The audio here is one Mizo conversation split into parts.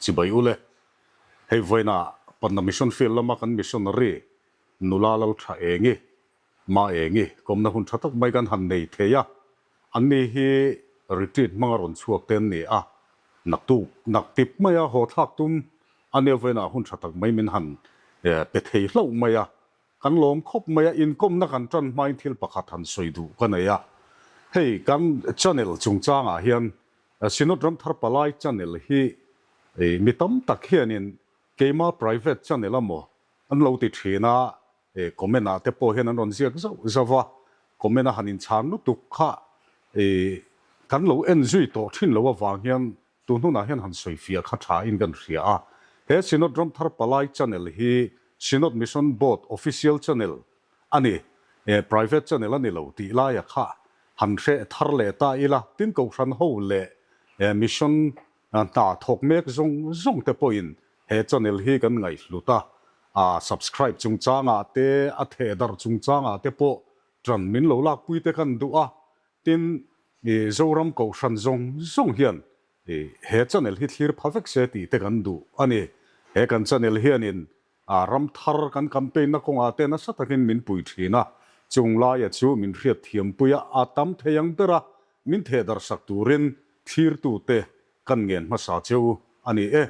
Chibai ule. Hei vawiinah Patna Mission Field lama kan missionary nula Laltha Engi, Ma Engi, kawmna hun tha tak mai kan han nei thei a. Anni hi retreat hmanga rawn chhuak te an ni a, naktuk naktip maia haw thlak tum a nia vawiinah hun tha tak mai min han pe thei hlauh mai a. Kan lawm khawp mai a, inkawmna kan tan hmain thil pakhat han sawi duh ka nei a. Hei kan channel chungchangah hian Synod Ramthar Palai channel hi mi tam tak hianin keima private channel a maw an lo ti thin a, comment ah te pawh hian an rawn ziak zauh zauh a, comment a han inchhan lutuk kha kan lo en zui tawh thin lo avang hian Tun hunah hian han sawi fiah kha tha in kan hria a, he Synod Ramthar Palai channel hi Synod Mission Board official channel a ni, private channel a ni lo tih laia kha han hreh thar leh ta ila, tin Kohhran ho leh Mission hna thawk mek zawng zawng te pawhin he channel hi kan ngaihhlut a, a subscribe chungchangah te, a thehdarh chungchangah te pawh ṭan min lo lakpui te kan duh a, Tin, Zoram Kohhran zawng zawng hian he channel hi thlir pha vek se tih te kan duh a ni. He kan channel hianin ram thar kan campaign na kawngah te nasa takin min pui thin a, chung laia chu min hriat thiampui a, a tam thei ang ber a, min theh darh sak turin thlirtute kan ngen hmasa cheu a ni e.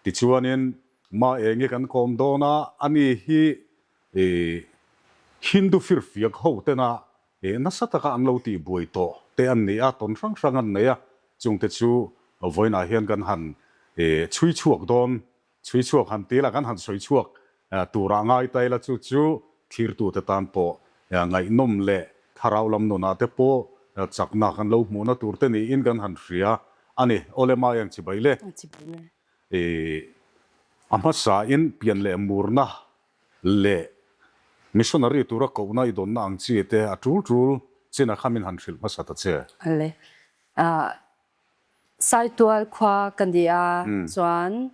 Tichuanin, Ma eng i kan kawm dawn a, ani hi Hindu firfiak ho tena Nasa taka an lo tih buai tawh te an ni a, tawn hrang hrang an nei a, chungte chu vawiinah hian kan han chhui chhuak dawn, chhui chhuak han ti la, kan han sawi chhuak turah ngai ta ila chu chu thlirtute tan pawh ngaihnawm leh thlarau lam nunah te pawh chakna kan lo hmuhna tur te niin kan han hria a ni. Awle mai ang chibai le. A hmasain pian leh murna leh missionary tura kohna i dawnna ang chi te a tul tul chin a kha min han hrilh hmasa ta che. Ale. Saitual khua ka ni a, chuan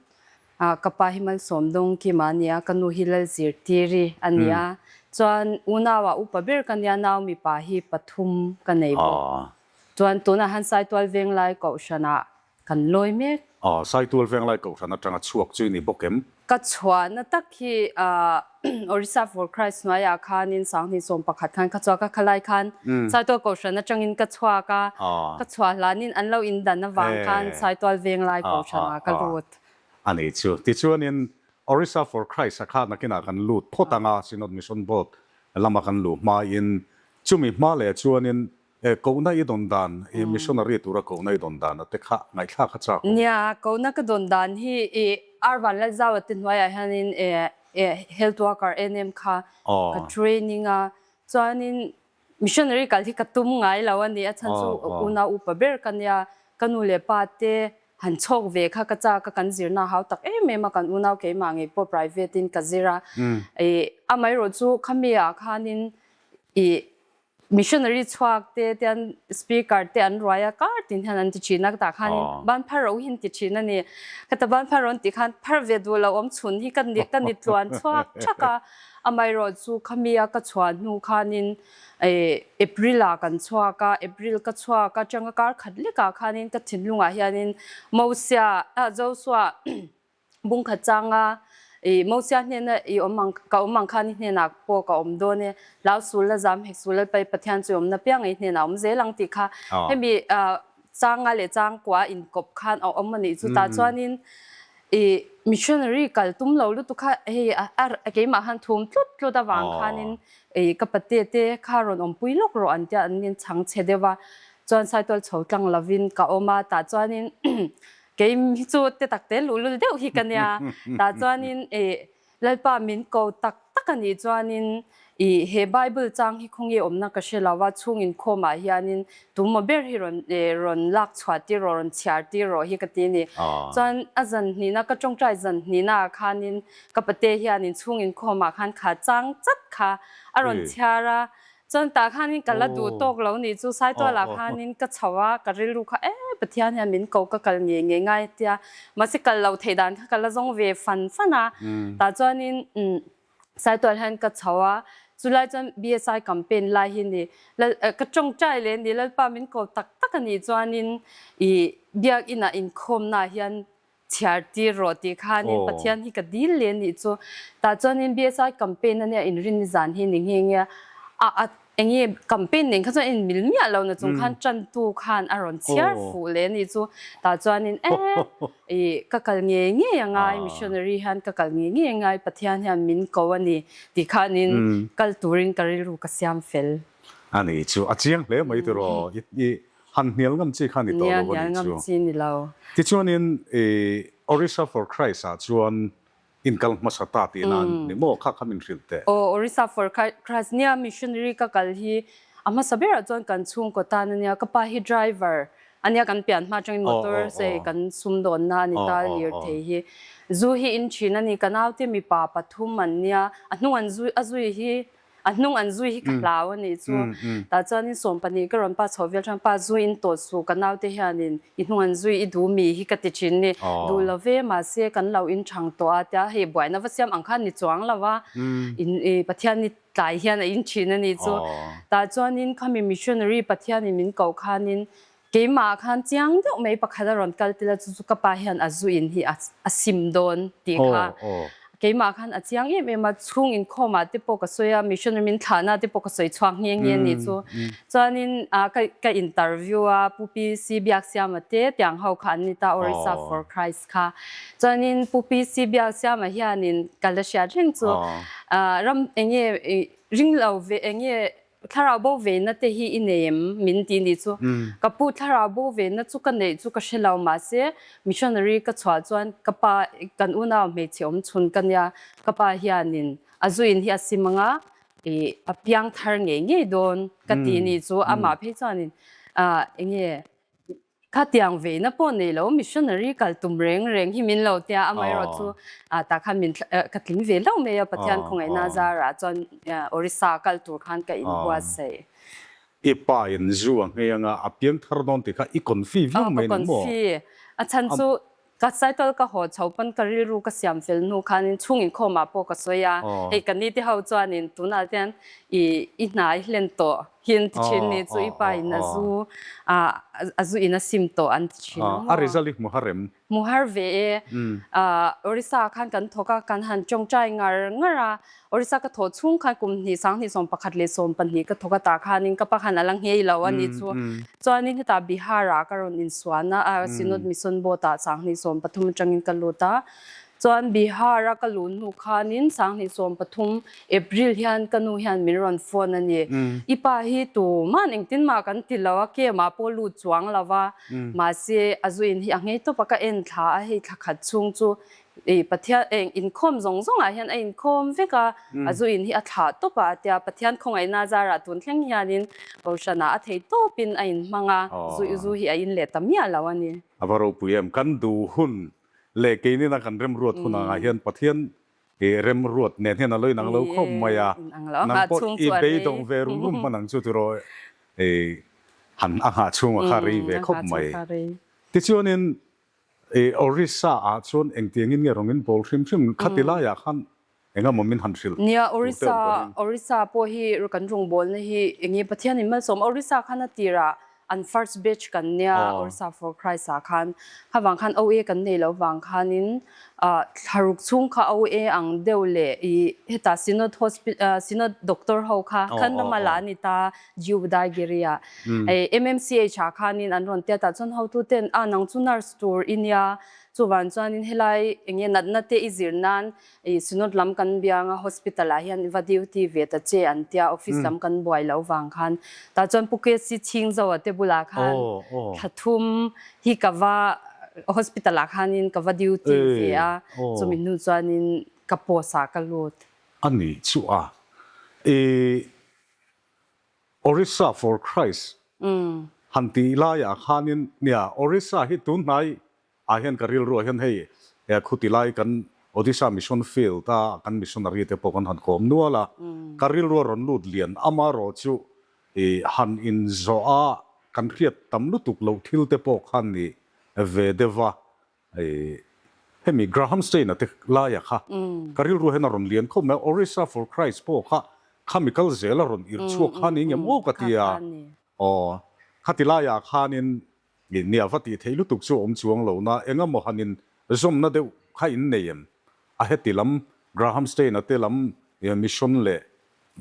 ka pa hi Malsawmdawng Kima a ni a, ka nu hi Lalzirtiri a ni a, chuan unau ah upa ber ka nia, nau mipa hi pathum ka nei bawk. Chuan tunah han Saitual Venglai Kohhran ah Kan lawi mek. Aw, Saitual Venglai Kohhran atanga chhuak chu i ni bawk em? Ka chhuahna tak hi Orissa for Christ hnuaiah khanin 2011 khan ka chhuak a, khalai khan Saitual Kohhran atangin ka chhuak a, ka chhuah hlanin an lo indan avang khan Saitual Venglai Kohhranah ka lut. A ni chu. Tichuanin Orissa for Christ-a kha nakinah kan lut phawt ang a, Synod Mission Board lama kan luh hmain chumi hma leh chuanin E, kohna i dawn dan, i missionary tura kohna i dawn dan a te kha ngaihthlak a chak awm. Nia, kohna ka dawn dan hi i Arvan Lalzaua te hnuaiah hianin e, e, health worker en em kha ka training a, chuanin missionary kal hi ka tum ngai lo a ni, a chhan chu unau upa ber ka nia, ka nu leh pa te han chhawk ve kha ka chak a, kan zirna hau tak em em a, kan unau keimah ngei pawh private in ka zir a, e, amaherawhchu khami ah khanin i Missionary chhuak te tian speaker te an ruai a kar tin hian an ti thin a tah khan ban phar ro hin ti thin a ni. Khata ban phar rawn tih khan phar ve duh lo awm chhun hi ka ni ka ni tluan chhuak thak a. Amaherawh chu khami a ka chhuah hnu khanin April ah kan chhuak a, April ka chhuak a tanga kar khat lekah khanin ka thinlungah hianin Mosia Joshua Bungkhat changa i Mosia hnena i awm ang ka awm ang khan i hnenah pawh ka awm dawn e, Hlau sul la zam hek sul Lalpa i Pathian chu i awmna piang i hnenah awm zel ang tih kha hemi changa leh changkua inkawp khan a awm a nih chu. Tah chuanin i missionary kal tum lo lutuk kha hei a keimah khan thum tlut tlut avang khanin i ka pate te kha rawn awmpui lawk rawh an tia an in chhang chhe deuh a, chuan Saitual chho tlang lovin ka awm a, tah chuanin Kei hi chu te tak te luhlul deuh hi ka nia. Tah chuanin i Lalpa min ko tak tak a nih chuanin i he Bible chang hi khawnge awmna ka hre lo a, chhung inkhawmah hianin tumaw ber hi rawn rawn lak chhuah tir rawh, rawn chhiar tir rawh hi ka ti a ni. Chuan a zan hnihna ka tawngtai zan hnihnaah khanin ka pate hianin chhung inkhawmah khan kha chang chat kha a rawn chhiar a, Chuan tah khanin ka la duh tawk lo nih chu Saitualah khanin ka chho a, ka rilru kha e Pathian hian min ko ka kal ngei ngei ngai a tia, mahse kal lo theih dan kha ka la zawng ve fan fan a, tah chuanin Saitual hian ka chho a, chulai chuan BSI campaign lai hi ni Lal ka tawngtai leh ni Lalpa min ko tak tak a nih chuanin i Biakinah inkhawmnaah hian. Chhiar tir rawh tih khanin Pathian hi ka dil leh anih chu. Tah chuanin BSI campaign ania inrin ni zan hi ni nghe nghe a, a enge campaign nen kha chuan a inmil miah lo na chung khan tantu khan a rawn chhiar fuh leh anih chu. Tah chuanin e ih ka kal ngei ngei a ngai missionary hian ka kal ngei ngei a ngai Pathian hian min ko a ni tih khanin kal turin ka rilru ka siam fel. Ani chu a chiang hle mai tiraw i Han hnial ngam chi kha ni tawh Nia, lo a hnial nih ngam chu. chi ni lo. Tichuanin i Orissa for Christ ah chuan in kal hmasa ta tihna ni maw? Kha kha min hrilh teh. Aw, Orissa for Christ nia missionary ka kal hi a hmasa berah chuan kan chhungkaw tan a nia, ka pa hi driver a nia kan pian hma atangin motor sei kan sumdawnna a ni ta lirthei hi. Zu hi in thin a ni, ka naute mipa pathum an nia, a hnung an zui a zui hi A hnung an zui hi ka hlau a nih chu. Tah chuanin 12 ka rawn pa chhoh vel chuan pa zui in tawh suh ka naute hianin i hnung an zui i duh mi hi ka ti thin ni. Duh lo ve mahse kan lo inchhang tawh a tia hei buaina va siam ang khan ni chuang lo a in i Pathian ni tlai hian a in thin a nih chu. Tah chuanin khami missionary Pathianin min koh khanin Keimah khan chiang deuh mai pakhat a rawn kal tel a, chu chu ka pa hian a zu in hi a sim dawn tih kha keimah khan a chiang em em a, chhung inkhawmah te pawh ka sawi a, missionary min thlahna te pawh ka sawi chhuak nghe nghe a nih chu. Chuanin ka interview a, Pu PC Biaksiama te tiang ho kha an ni ta, Orissa for Christ kha. Chuanin Pu PC Biaksiama hianin ka la hriat reng chu ram enge ring lo ve enge Thlarau bo vena te hi i nei em? Min ti nih chu. Ka pu thlarau bo vena chu ka neih chu ka hre lo mahse missionary ka chhuah chuan ka pa kan unau hmeichhe awm chhun ka nia ka pa hianin a zuin hi a sim anga i a piang thar ngei ngei dawn ka ti nih chu amah phei chuanin ah enge Khatiang veina pawh nei lo missionary kal tum reng reng hi min lo tia amaherawh chu tah khan min ka tling ve lo mai a Pathian khawngaihna zarah chuan Orissa kal tur khan ka inbuatsaih. I pa in zu a nghei anga a piang thar dawn tih kha i confi viau mai ni maw? Ka confi. A chhan chu Ka cycle ka haw chho pawn ka rilru ka siam fel hnu khanin chhung inkhawmah pawh ka sawi a, hei ka nite ho chuanin tunah hian i i hna i hlen tawh hi an ti thin ni chu i pa in a zu a zu in a sim tawh an ti thin a maw. A result i hmu har em? Hmu har ve e. Orissa khan kan thawk a, kan han tawngtai ngar ngar a, Orissa ka thawh chhung khan kum hnih 20 11 leh 12 ka thawk a tah khanin ka pa khan a la nghei lo a ni chu. Chuanin hetah Bihar ah ka rawn insuan a, Synod Mission Board ah 20 13 atangin ka lut a. Chuan Bihar a ka luh hnu khanin 20 13 April hian ka nu hian min rawn phone a ni. I pa hi tuman engtin mah kan ti lo a, camp ah pawh lut chuang lo va, mahse a zu in hi a nghei tawp a, ka en thla a, hei thla khat chhung chu I Pathian eng inkhawm zawng zawngah hian a inkhawm vek a, a zu in hi a thlah tawp a, tia Pathian khawngaihna zarah tun thleng hianin Kohhranah a thei tawpin a inhmang a, zu zu hi a in leh ta miah lo a ni. A va ropui em, kan duh hun leh keinina kan remruat hun angah hian Pathian i remruat nen hian a lo inang lo khawp mai a, nang pawh i beidawng ve rum rum hman ang chu tiraw i han a nghah chhungah kha rei ve khawp mai. Tichuanin I Orissa ah chuan engtiangin nge rawng in bawl hrim hrim khati laiah khan engemaw min han hrilh Nia, tur te awm ka ring. Orissa pawh hi kan rawngbawlna hi enge Pathian in malsawm Orissa khan a tirah an first batch kan nia Orissa for Christ ah khan kha vang khan OA kan nei lo vang khanin thlaruk chhung kha OA ang deuh leh i heta Synod Hospital Synod doctor ho kha khan rama la a ni ta Jiwdaigiri ah MMCH ah khanin an rawn tiat ah chuan hotuten a nang chu nurse tur i nia chuvan chuanin helai enge natna te i zir nan i Synod lam kan biang a hospital ah hian i va duty ve ta che an tia office lam kan buai loh vang khan tah chuan Pu KC Chhingzoa te bulah khan thla thum hi ka va hospital ah khanin ka va duty ve a chumi hnu chuanin ka post ah ka lut. A ni chu a i Orissa for Christ han tih laiah khanin nia Orissa hi tun hnai ah hian ka rilruah hian hei khuti lai kan Odisha Mission Field a kan missionary te pawh kan han kawm nual a, ka rilrua rawn lut lian amarawh chu han inzawh a kan hriat tam lutuk loh thil te pawh khan ni ve deuh va. Hemi Graham Staine-a te laia kha ka rilru hian a rawn lian khawp mai a, Orissa for Christ pawh kha khami kal zel a rawn irh chhuak kha ni ngem aw ka ti a, aw khati laiah khanin nia va tih theih lutuk chu a awm chuang lo na, engemaw hanin. Zawmna deuh kha in nei em? A heti lam Graham Staine-a te lam mission leh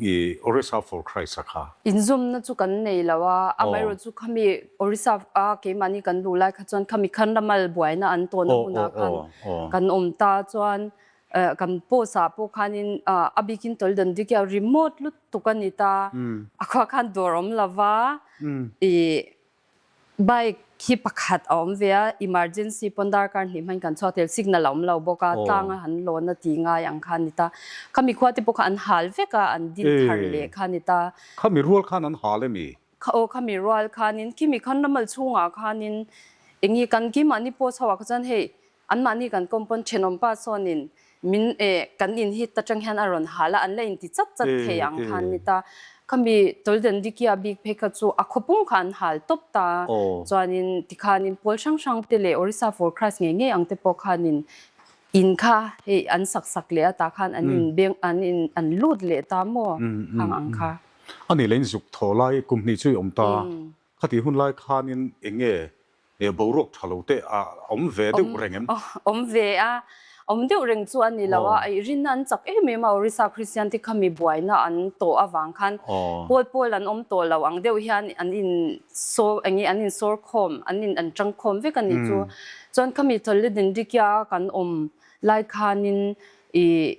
i Orissa for Christ-a kha. Inzawmna chu kan nei lo a, amaherawh chu khami Orissa a keimahni kan luh lai kha chuan khami Khandamal buaina an tawnna hunah khan kan awm ta chuan kan post ah pawh khanin a bikin Toldon Dikia remote lutuk a ni ta, a khua khan dawr awm lo va i Bike hi pakhat a awm ve a, emergency pawn darkar hnih hman kan chhuak tel, signal a awm lo bawk a, tlang a han lawn a tih ngai ang kha a ni ta. Khami khua te pawh kha an hal vek a, an din thar leh kha a ni ta. Khami rual khan an hal emi? Kha aw, khami rual khanin, khimi khan ramal chhungah khanin eng nge kan keimahni post ho ah kha chuan hei Anmahni kan kawmpawn thenawmpa sawnin min eh kan in hit atang hian a rawn hal a, an la inti chat chat thei ang khan ni ta. Khami Tawldandikia bik phei kha chu a khawpung kha an hal tawp ta. Chuanin tikhanin pawl hrang hrang te leh Orissa for Christ ngei ngei ang te pawh khanin in kha hei an sak sak leh a tah khan an in beng an in an lut leh ta maw khang ang kha. Ani leh in zuk thaw lai kum hnih chu i awm ta. Khati hun lai khanin eng nge boruak tha lo te a awm ve deuh reng em? Awm ve a, awm deuh reng chu a ni lo a, rinna an chak em em a, Orissa Kristian te kha mi buaina an tawh avang khan pawl pawl an awm tawh lo ang deuh hian an in saw eng nge an in sawr khawm an in an tang khawm vek a nih chu. Chuan khami Tholidindikia kan awm lai khanin ih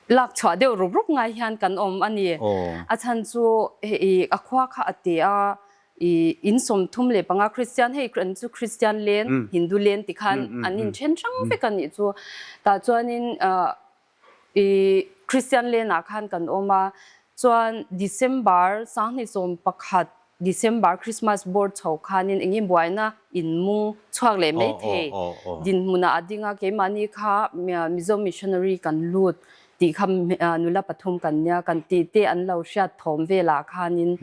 lak chhuah deuh rup rup ngai hian kan awm a ni. A chhan chu i a khua kha a te a, i in 35 Kristian hei an chu Kristian len, Hindu len ti khan an in then hrang vek a nih chu. Tah chuanin i Kristian len ah khan kan awm a, chuan December 2011 December Christmas board chho khanin eng nge buaina in mung chhuak leh mai thei dinhmunah a ding a, keimahni kha Mizo missionary kan lut tih kha nula pathum kan nia kan tih te an lo hriat thawm velah khanin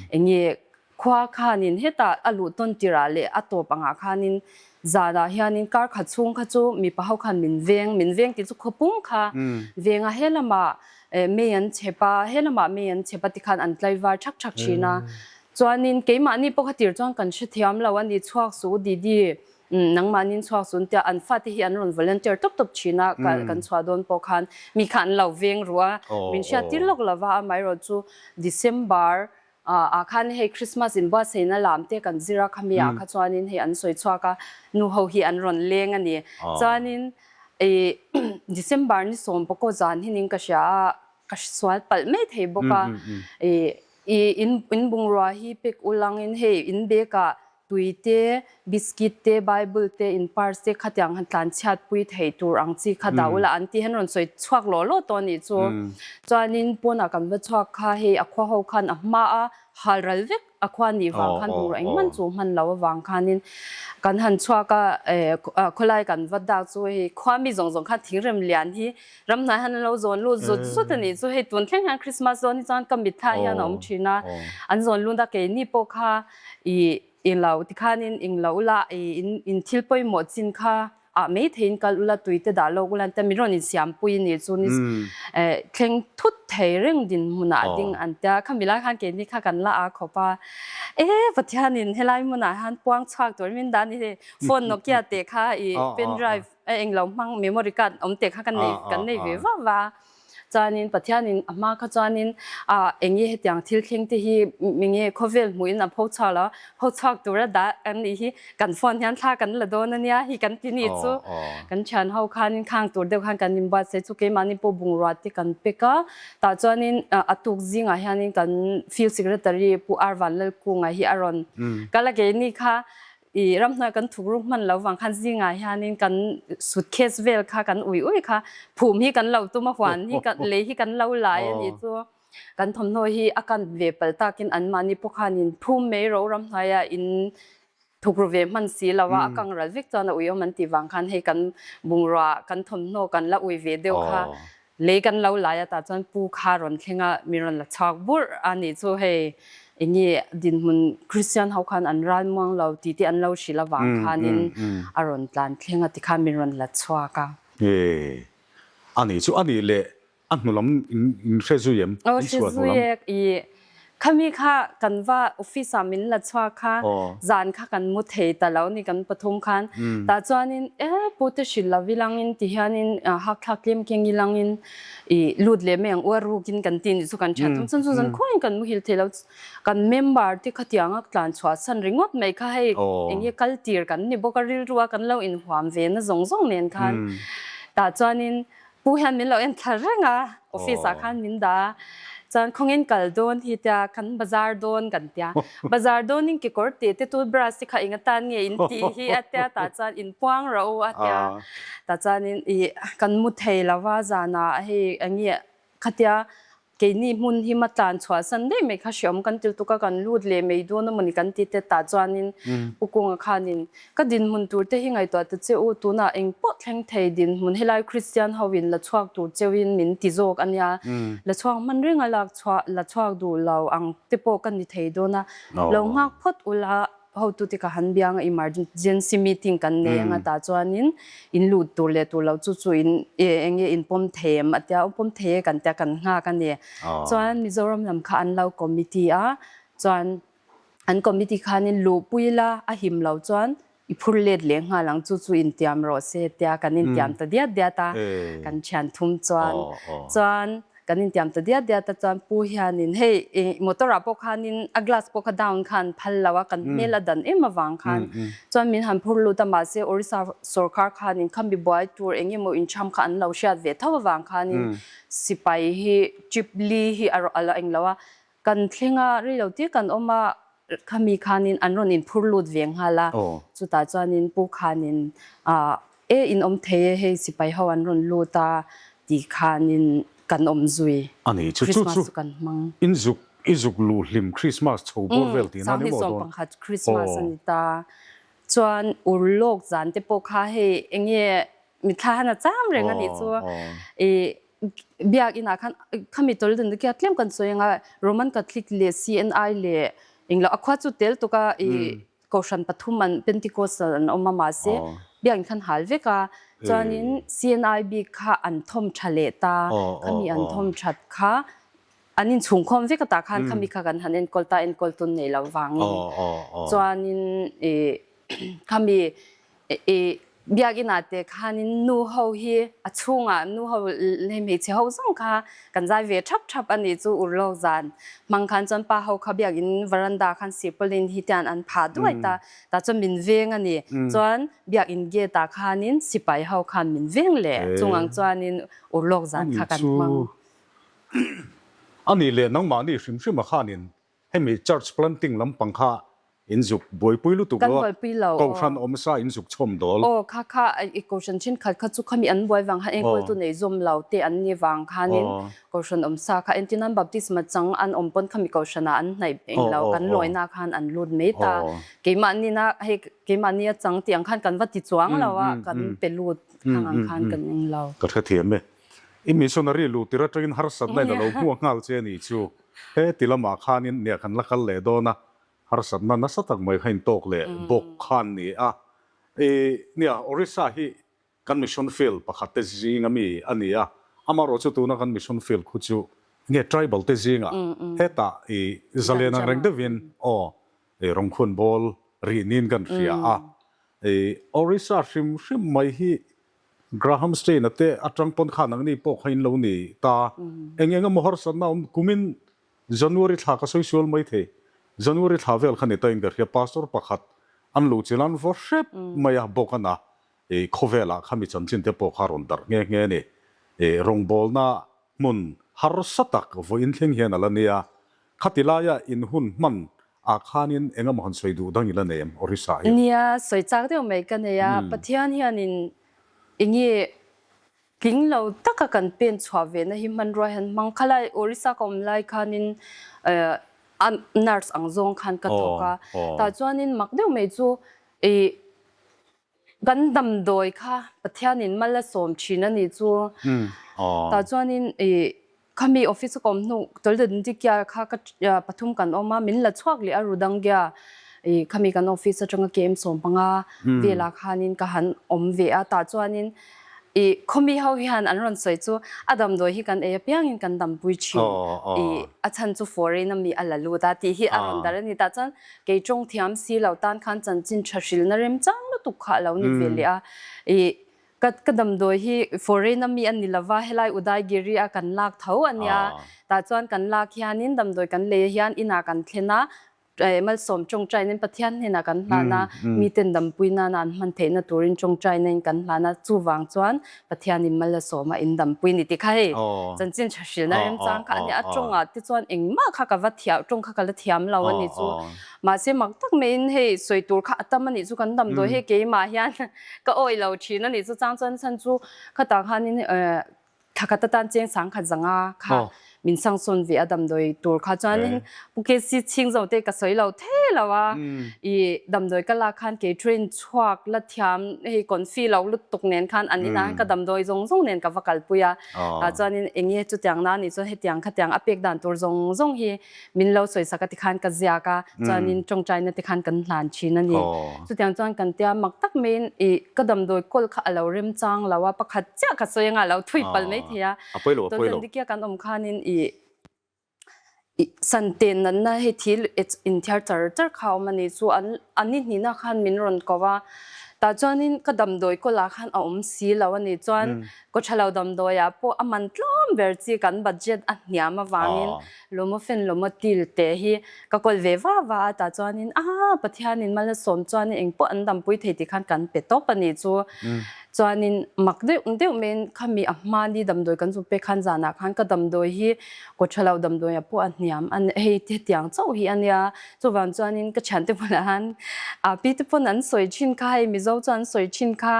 eng nge khua khanin hetah a luh tawn tirah leh a tawp angah khanin zanah hianin kar khat chhung kha chu mipa ho khan min veng min veng tih chu khawpung kha venga he lamah Mei an chep a, he lamah mei an chep a tikhan an tlaivar thak thak thin a. Chuanin keimahni pawh kha tir chuan kan hrethiam lo a ni, chhuak suh u Didi, nangmahniin chhuak suh an tia, an fate hi an rawn volunteer tawp tawp thin a, kan chhuah dawn pawh khan mi kha an lo veng ruh a, min hriat tir lawk lo va, amaherawh chu December ah khan hei Christmas inbuatsaihna lam te kan zir a, khami ah kha chuanin hei an sawi chhuak a, nu ho hi an rawn leng a ni. Chuanin i December ni sawm pawh kaw zan hinin ka hria a, ka sual palh mai thei bawk a, i i in bungrua hi pek ulangin hei in bag ah Tui te, biscuit te, Bible te, in purse te khatiang han tlan chhiat pui thei tur ang chi kha dah ula an ti hian rawn sawi chhuak lawh lawh tawh a nih chu. Chuanin pawnah kan va chhuak kha hei a khua ho khan a hma a hal ral vek a khua nih vang khan hmuh engman chu hman lo avang khanin kan han chhuak a khawlai kan va dak chu hei khua mi zawng zawng khan thingrem lian hi Ramhnai han an lo zawn lut zut zut a nih chu hei tun thleng hian Christmas zawn hi chuan ka mitthla hian a awm thin a, an zawn lut a keini pawh kha i englo tikhanin englo ula i in thil pawimawh chin kha ah mai theiin kal ula tui te dah lawk ula an tia min rawn insiampui a nih chu ni thleng thut thei reng dinhmunah a ding an tia khami lai khan keini kha kan la a khawp a e Pathianin helai hmunah hian puang chhuak turin min dah a ni hei phone Nokia teh kha i pen drive A englo hmang memory card awm te kha kan nei kan nei ve vak va. Chuanin Pathianin a hma kha chuanin ah eng nge hetiang thil thleng te hi mi nge khawvel hmuhin a pho chhuak lo a, pho chhuak tura dah kan nih hi kan phone hian thla kan la dawn ania hi kan ti ni chu kan thian ho khanin khang tur deuh khan kan inbuatsaih chu keimahni pawh bungrua te kan pek a. Tah chuanin a tuk zingah hianin kan field secretary Pu R Vanlalkunga hi a rawn kal a keini kha I ramhnuai kan thuk ruk hman lo vang khan zingah hianin kan suitcase vel kha kan ui ui kha phum hi kan lo tum a huan hi kan lei hi kan lo lai a nih chu. Kan thawmhnaw hi a kan ve palh takin anmahni pawh khanin phum mai ro ramhnuaia in thuk ru ve hman si lo a, a kang ral vek chuan a ui awm an tih vang khan hei kan bungrua kan thawmhnaw kan la ui ve deuh kha Lei kan lo lai a tah chuan pu kha rawn thleng a, mi rawn la chhuak burh a nih chu hei eng nge dinhmun Christian ho khan an ral muang lo tih te an lo hrilh avang khanin a rawn tlan thleng a tikhan min rawn la chhuak a. Nge a nih chu a nih leh a hnu lam in hre zui em? Aw hre zui e i. Khami kha kan va office ah min la chhuak kha zan kha kan mu thei ta lo ni kan pathum khan. Tah chuanin e pu te hrilh lo ilangin ti hianin hakthlak tlem keng ilangin i lut leh mai ang u a rukin kan ti nih chu kan thian thum chuan chu zan khuain kan muhil thei lo. Kan member te khatianga tlan chhuah san ringawt mai kha hei eng nge kal tir kan ni bawk a rilru a kan lo inhuam ve na zawng zawng nen khan tah chuanin Pu hian min lo en thla reng a, office ah khan min dah a, chuan khawngin kal dawn hi tia kan bazar dawn kan tia, bazar dawnin kekawr teh te toothbrush te kha eng atan nge in tih hi a tia tah chuan in puang rawh u a tia, tah chuanin ih kan mu thei lo va zanah hei eng nge khatia Keini hmun hi ma tlan chhuah san daih mai kha hreawm kan til tuk a, kan lut leh mai dawn a mawni kan ti te tah chuanin Pu Kunga khanin ka dinhmun tur te hi ngaihtuah ta che u, tunah eng pawh thleng thei dinhmun helai Kristian ho in la chhuak tur cheuhin min ti zawk a nia, la chhuak hman reng a lak chhuah la chhuak duh lo ang te pawh ka ni thei dawn a, lo nghak phawt ula. Hotute ka han biang a emergency meeting kan nei anga tah chuanin in lut tur leh tur lo chu chu in eng nge in pawm thei em a tia aw pawm thei e kan tia kan nghak a ni. Chuan Mizoram lam kha an lo committee a chuan an committee khanin luhpui la a him lo chuan i phur let leh nghal ang chu chu intiam rawh se tia kan intiam ta diat diat a kan thian thum chuan chuan Kan intiam ta diat diat a chuan pu hianin hei motor ah pawh khanin a glass pawh kha down khan phal lo a kan hmel a dan em avang khan chuan min han phur lut a mahse Orissa sorkar khanin khami buai tur eng emaw incham kha an lo hriat ve tho avang khanin sipai hi chip li hi a lo eng lo a kan thleng a rei lo tir kan awm a Khami khanin an rawn inphur lut ve nghal a, chutah chuanin pu khanin e in awm thei e hei sipai ho an rawn lut a tih khanin kan awm zui. A ni, chu chu Christmas chu kan hmang. In zuk i zuk luh hlim Christmas chho bawr vel tihna ni maw dawn? 2021 Christmas a ni ta. Chuan urlawk zan te pawh kha hei enge mitthla han a cham reng a nih chu. I Biakinn ah khan khami tawlh dan te tlem kan sawi anga Roman Catholic leh CNI leh englo a khua chu tel tuk a i Kohhran pathum an Pentecostal an awm a mahse biakinn khan hal vek a chuanin CNI bik kha an thawm tha leh ta khami an thawm that kha an inchhungkhawm vek a tah khan khami kha kan han enkawl ta enkawl tun nei lo vangin chuanin i Khami i biakinn ah te khanin nu ho hi a chhungah nu ho le hmeichhe ho zawng kha kan zai ve thap thap a nih chu urlawk zan hmang khan chuan pa ho kha biakinn veranda khan sirpawlin hi tian an phah duai ta tah chuan min veng a ni chuan biakinn gate ah khanin sipai ho khan min veng leh chung ang chuanin urlawk zan kha kan hmang. A nih leh nangmahni hrim hrim a khanin Hemi church planting lampang kha in zuk buaipui lutuk lo a, Kohhran awm sa in zuk chhawm dawl. Aw kha kha i Kohhran thenkhat kha chu khami an buai vang khan enkawltu nei zawm lo te an ni vang khanin Kohhran awm sa kha entirnan baptisma chang an awm pawn khami Kohhran ah an hnaih eng lo kan lawina khan an lut mai ta. Keimahni na hei keimahni a chang tih ang khan kan va ti chuang lo a kan pe lut khang ang khan kan eng lo. Ka hrethiam e. I missionary luh tir atangin harsatna in a lo hmuak nghal che a nih chu. He ti lamah khanin nia kan la kal leh dawn a, harsatna nasa tak mai kha intawk leh bawk khan ni a. I nia Orissa hi kan mission field pakhat te zinga mi a ni a, amaherawh chu tuna kan mission field khu chu nge tribal te zingah hetah i zalen ang reng deuhin aw i rawngkhuan bawl rih niin kan hria a. I Orissa hrim hrim mai hi Graham Stein-a te atang pawn khan ang ni pawh kha in lo ni ta. Eng eng emaw harsatna awm kumin January thla ka sawi sual mai thei. January thla vel kha ni ta in ka hria Pastor pakhat an lo chil an vaw hrep mai a bawk a na i khawvelah kha mi chanchin te pawh kha rawn darh nghe nghe a ni. I rawngbawlna hmun harsa tak vawiin thleng hian a la nia. Khati laia in hun hman ah khanin eng emaw han sawi duh dang i la nei em Orissa hi? Nia, sawi chak deuh mai ka nei a, Pathian hianin enge tling lo taka kan pen chhuah ve na hi hmanrua hian hmang kha lai Orissa ka awm lai khanin a nurse ang zawng khan ka thawk a, tah chuanin mak deuh mai chu i Kan damdawi kha Pathianin mal a sawm thin a nih chu. Tah chuanin i khami office a ka awm hnu Toldandikia kha ka pathum kan awm a, min la chhuak leh a Rudangya i khami kan office atanga KM 15 velah khanin ka han awm ve a. Tah chuanin. I khawmi ho hian an rawn sawi chu a damdawi hi kan ei apiangin kan dampui thin. I a chhan chu foreign a mi a la lut a tih hi a rawn darh a ni. Tah chuan kei tawng thiam si lo tan khan chanchin tha hrilhna remchang lutuk kha a lo ni ve leh a. I ka ka damdawi hi foreign a mi a ni lova, helai Udaygiri a kan lak tho a nia. Tah chuan kan lak hianin damdawi kan lei hian inah kan thlen a, Malsawm tawngtainain Pathian hnenah kan hlan a, miten dampui nana an hman theihna turin tawngtainain kan hlan a, chuvang chuan Pathianin mal a sawm a, in dampui ni tih kha hei chanchin tha hrilhna remchang kha a ni a, tawngah te chuan engmah kha ka va thiam, tawng kha ka la thiam lo a ni chu. Mahse mak tak maiin hei sawi tur kha a tam a nih chu kan damdawi hei keimah hian ka awih lo thin a nih chu chang chuan chhan chu khatah khanin Thakhat atan cheng sangkhat zanga kha min sangsawn ve a damdawi tur kha chuanin Pu KC chhing zo te ka sawi lo thei lo a, i damdawi ka lak khan kei train chhuak la thiam hei confi lo lutuk nen khan an inah khan ka damdawi zawng zawng nen ka va kalpui a, tah chuanin eng nge chutiang na nih chuan hetiang khatiang a pek dan tur zawng zawng hi Min lo sawisak a tikhan ka ziak a, chuanin tawngtaina tikhan kan hlan thin a ni. Chutiang chuan kan tia mak tak maiin i ka damdawi kawl kha a lo remchang lo a, pakhat chiah ka sawi anga a lo thui palh mai thei a. Tawlhlandikia kan awm khanin i i santen natna hei thil inthiar char char kha a awm a ni. Chu an an ni hnihna khan min rawn ko a, tah chuanin ka damdawi kawlah khan a awm si lo a ni. Chuan Kawthalo damdawiah pawh a man tlawm ber chi kan budget a hniam avangin Lomofen Lomotil te hi ka kawl ve va va a, tah chuanin aa Pathianin mal a sawm chuanin engpawh an dampui thei tih khan kan pe tawp a nih chu. Chuanin mak deuh deuh maiin khami a hmani damdawi kan zuk pek khan zanah khan ka damdawi hi Kawthalo damdawiah pawh a hniam a hei hetiang chauh hi a nia. Chuvang chuanin ka thiante bulah khan aa pi te pawn an sawi thin kha hei Mizo chuan an sawi thin kha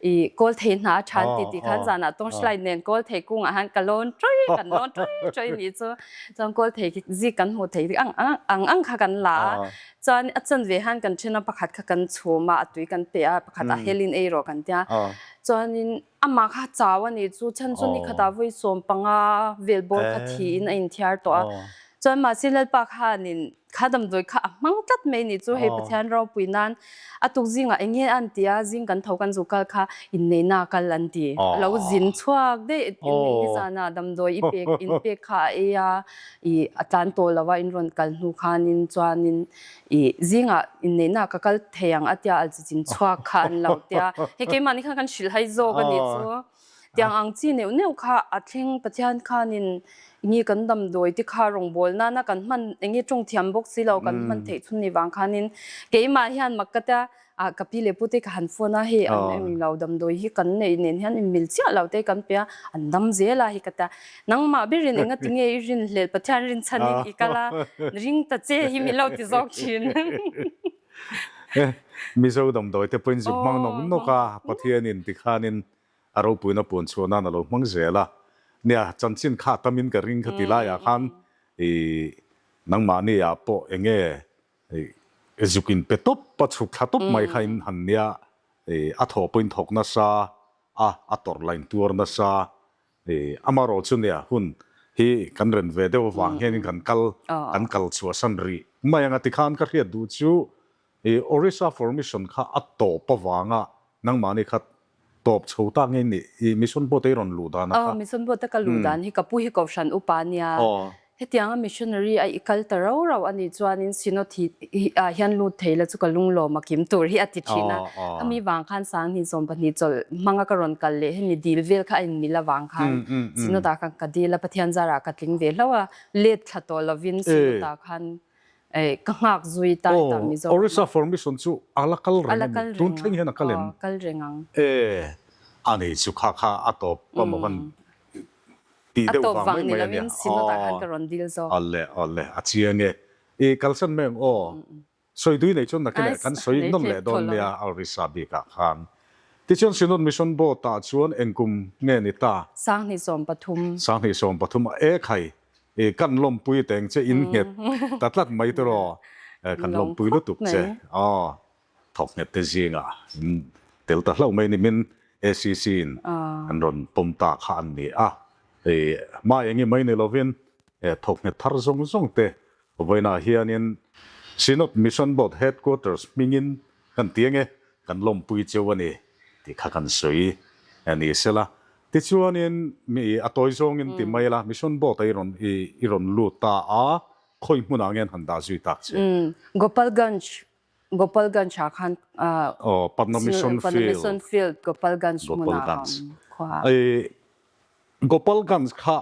i kawl thei hna a than ti tih khan zanah torchlight nen kawl thei kungah khan ka lawn ṭawih kan lawn ṭawih ṭawih nih chu chuan kawl thei zik kan hmuh theih ang ang ang kha kan la a chuan a chanve khan kan then a pakhat kha kan chhum a a tui kan pe a pakhat a helin ei rawh kan tia chuanin amah kha chau a nih chu chhan chu nikhatah vawi 15 vel bawr kha thiin a inthiar tawh a chuan mahse Lalpa khanin Kha damdawi kha a hmang tlat mai nih chu hei Pathian ropui nan a tuk zingah eng nge an ti a, zing kan tho kan zu kal kha inneihna a kal an ti. A lo zin chhuak daih inneih ni zanah damdawi i pek in pek kha a ei a, i a tlan tawh lo a in rawn kal hnu khanin chuanin i zingah inneihna ka kal thei ang a tia a zin chhuak kha an lo tia. Hei keimahni khan kan hrilhhai zawk a nih chu. Tiang ang chi neuh neuh kha a thleng Pathian khanin enge kan damdawi te kha rawngbâwl nana kan hman enge tawng thiam bawk si lo kan hman theih chhun ni vang khanin keimah hian mak ka tia ah ka pi leh pu te ka han phone a hei an eng lo damdawi hi kan neih nen hian inmil chiah lo te kan pe a an dam zel a hi ka tia nangmah berin enga tinge i rinhlelh Pathian rinchhanin i kal a ring ta che hi min lo ti zawk thin. Mizo damdawi te pawhin zuk hmang nawk nawk a Pathianin tikhanin a ropuina puan chhuah nan a lo hmang zel a. Nia, chanchin kha tamin ka ring kha ti laiah khan i nangmahni ah pawh eng nge i zuk in pe tawp a, chhuk thla tawp mai kha in han nia, i a thawh pawhin thawk nasa a, a tawrh la in tuar nasa, i amaherawh chu nia hun hi kan ren ve deuh avang hianin kan kal kan kal chhuahsan rih mai ang a tikhan ka hriat duh chu I Orissa for Mission kha a tawp avanga nangmahni kha tawp chho ta nge nih? I mission boat a i rawn luh dan a kha. Aw, mission boat a ka luh dan hi ka pu hi Kohhran upa a nia. Hetianga missionary a i kal ta rau rau a nih chuanin Synod hi ah hian lut thei la chu ka lunglawm a kim tur hi a ti thin a. Khami vang khan Sanghnih 12 chawlh hmanga ka rawn kal leh hemi dil vel kha a inmil avang khan Synod ah khan ka dil a, Pathian zarah ka tling ve hlauh a, let thla tawh lovin Synod ah khan Ka nghak zui ta ta Mizoram. Orissa for Mission chu a la kal reng em? Tun thleng hian a kal em? Kal reng ang. E, a nei chu kha kha a tawp a maw kan tih deuh vang mai mai a nia. A tawp vang ni lovin Synod ah khan ka rawn dil zawk. Awle awle a chiang e. I kalsan mai ang aw. Sawi dui nei chuan nakin eh kan sawi nawn leh dawn nia Orissa bikah khan. Tichuan Synod Mission Board ah chuan eng kum nge ni ta? 2013. 2013 a e khai I kan lawmpui teng che in nghet ta tlat mai te raw kan lawmpui lutuk che aw thawk nghet te zingah in tel ta hlauh mai ni min ACC in an rawn pawm ta kha an ni a i hma eng i mai ni lovin thawk nghet thar zawng zawng te vawiinah hianin Synod Mission Board Headquarters hmingin kan ti ange kan lawmpui cheu a ni tih kha kan sawi. Ni sela. Tichuanin mi a tawi zawngin ti mai la, mission boat-a i rawn i rawn lut ta a, khawi hmunah nge an han dah zui tak che? Gopalganj, Gopalganj ah khan Aw, Patna Mission Patna Field. Mission Field, Gopalganj hmunah a Gopalganj. awm khua. Gopalganj kha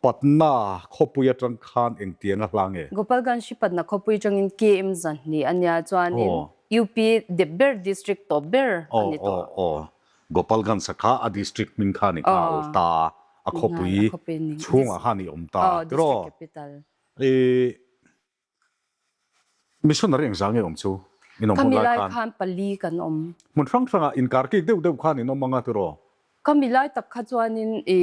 Patna khawpui atang khan engtiang a hla nge? Gopalganj hi Patna khawpui atangin KM 200 a nia chuanin UP dep ber district tawp ber a ni tawh. Aw aw aw Gopalganj a kha a district hming kha ni nghal ta a khawpui chhungah khan i awm ta tiraw? I Missionary engzah nge awm chu in awm hun lai Khami lai khan? khan pali kan awm. Hmun hrang hrangah inkar kik deuh deuh khan in awm anga tiraw? Khami lai tak kha chuanin i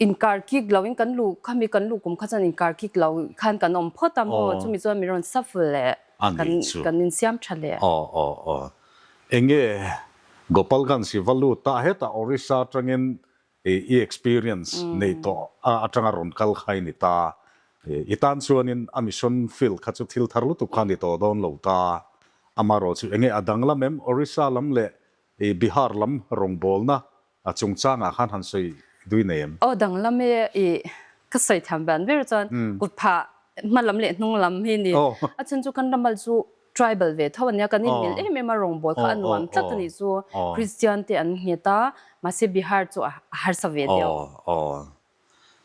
inkar kik lo in kan luh khami kan luh kum kha chuan inkar kik lo khan kan awm phawt a maw chumi chuan min rawn shuffle leh kan kan insiam tha leh. Aw aw aw. Enge Gopalganj hi va lut ta hetah Orissa atangin I experience nei tawh a atanga rawn kal kha i ni ta. I tan chuanin a mission field kha chu thil thar lutuk kha a ni tawh dawn lo ta. Amarawh chu enge a danglam em? Orissa lam leh Bihar lam rawngbawlna chungchangah khan han sawi dui nei em? Aw danglam e, i ka sawi thiam ban ber chuan kutphah hma lam leh hnung lam hi ni. A chhan chu kan ramal chu Tribal ve tho ania, kan inmil em em a rawngbawl kha a nuam tlat a nih chu. Christian te an nghet a, mahse Bihar chu a harsa ve deuh. Aw aw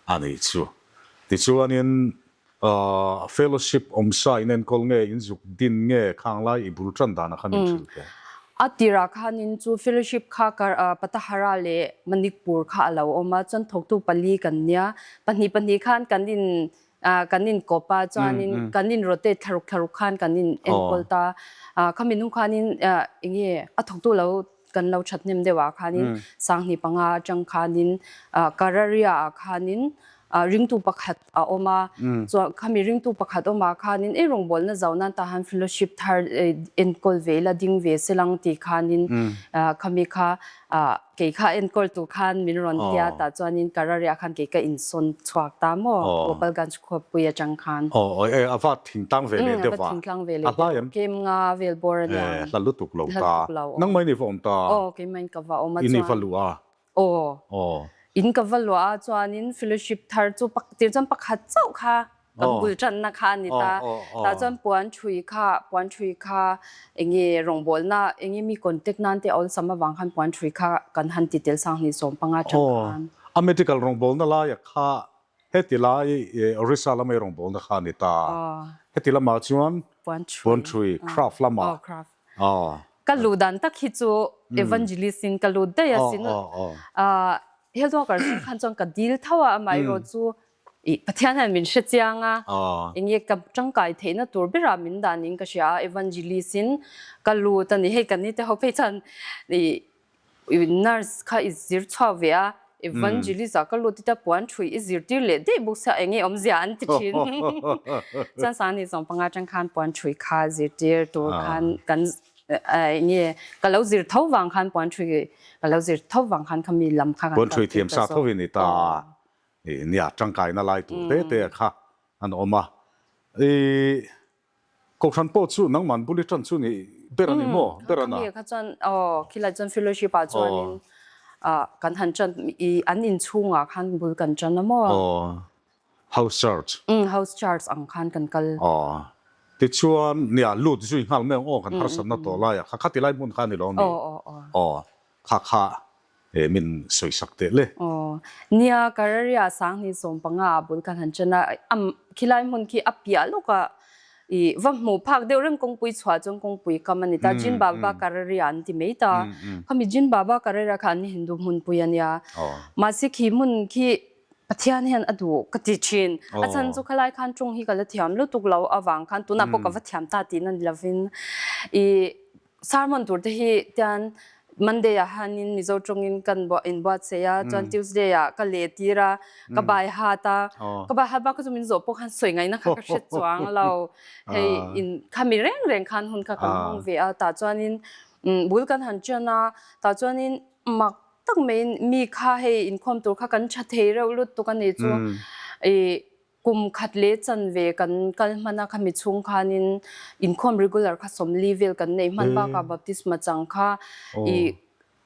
a nih chu. Tichuanin fellowship awmsa in enkawl nge in zuk din nge khang lai i bul tan danah kha min hrilh teh. A tirah khanin chu fellowship kha Patahara leh Manikpur kha a lo awm a, chuan thawktu pali kan nia, pahnih pahnih khan kan in kan in kawp a chuanin kan in rotate thlaruk thlaruk khan kan in enkawl ta khami hnu khanin enge a thawktu lo kan lo that hnem deuh ah khanin sanghnih panga atang khanin Kararia ah khanin ringtu pakhat a awm a chuan khami ringtu pakhat awm ah khanin ei rawngbawlna zo nan tah han fellowship thar enkawl ve ila ding ve selang tih khanin khami kha Kei kha enkawl tur khan min rawn tia tah chuanin Kararia khan kei ka insawn chhuak ta maw Gopalganj khawpui atang khan. Aw aw e a va thingtlang ve leh deuh a. A va thingtlang ve leh deuh kem nga vel bawr a nia. Hla lutuk lo ta. Nangmah in i va awm ta. Aw keimah in ka va awm a chuan. In i va luh a. Aw. In ka va luah a chuanin fellowship thar chu tir chuan pakhat chauh kha Kan bul tanna kha a ni ta. Tah chuan puan thui kha, puan thui kha enge rawngbawlna enge mi contact nan te a awlsam avang khan puan thui kha kan han ti tel sang hnih 15 tang khan. A medical rawngbawlna laia kha heti lai Orissa lama i rawngbawlna kha a ni ta. Heti lamah chuan puan thui, craft lamah. Ka luh dan tak hi chu evangelist in ka lut daih a sin. Health worker khan chuan ka dil tho a, amaherawhchu I Pathian hian min hre chiang a, enge ka tangkai theihna tur berah min dan in ka hria a, evangelist in ka lut a ni. Hei kan ni te ho phei chuan i nurse kha i zir chhuak ve a, evangelist ah ka lut ita puan thui i zirtir leh daih bawk sia enge awmzia an ti thin. Chuan Sangni 15 atang khan puan thui kha zirtir tur khan kan enge ka lo zir tho vang khan puan thui ka lo zir tho vang khan khami lam kha kan Puan thui thiam sa tho in i ta. Nia, tangkaina lai tur te te kha an awm a. I Kohhran pawh chu nangman bul i tan chu ni ber a ni maw? Ber a na. Khami kha chuan aw khilai chuan fellowship ah chuanin kan han tan i an inchhungah khan bul kan tan a maw? Aw, house church. Umm, house church ang khan kan kal. Aw, tichuan nia lut zui nghal mai ang aw kan harsatna tawh laiah kha khati lai hmun kha a ni lo a mi? Aw aw aw. Aw, kha kha He min sawisak teh le. Aw, nia Kararia 2015 ah bul kan han chen a, am khilai hmun khi a piah lawk a, i va hmuh phak deuh reng kawngpui chhuah chuan kawngpui kam a ni ta, Jin Baba Kararia an ti mai ta, khami Jin Baba Kararia kha an Hindu hmunpui a nia, mahse khi hmun khi Pathian hian a duh ka ti thin, a chhan chu khalai khan ṭawng hi ka la thiam lutuk lo avang khan tunah pawh ka va thiam ta tihna ni lovin i Sermon tur te hi tian Monday ah hanin Mizo tawngin kan inbuatsaih a, chuan Tuesday ah ka leh tir a, ka bai hat a, ka bai hat bak kha chu min zawh pawh khan sawi ngaihna kha ka hre chuang lo. Hei in khami reng reng khan hun kha kan hmang ve a, tah chuanin bul kan han ṭan a, tah chuanin mak tak maiin mi kha hei inkhawm tur kha kan ṭha thei reuh lutuk a ni chu i Kum khat leh chanve kan kal hman a, khami chhung khanin inkhawm regular kha 40 vel kan neih hman bakah baptisma chang kha i.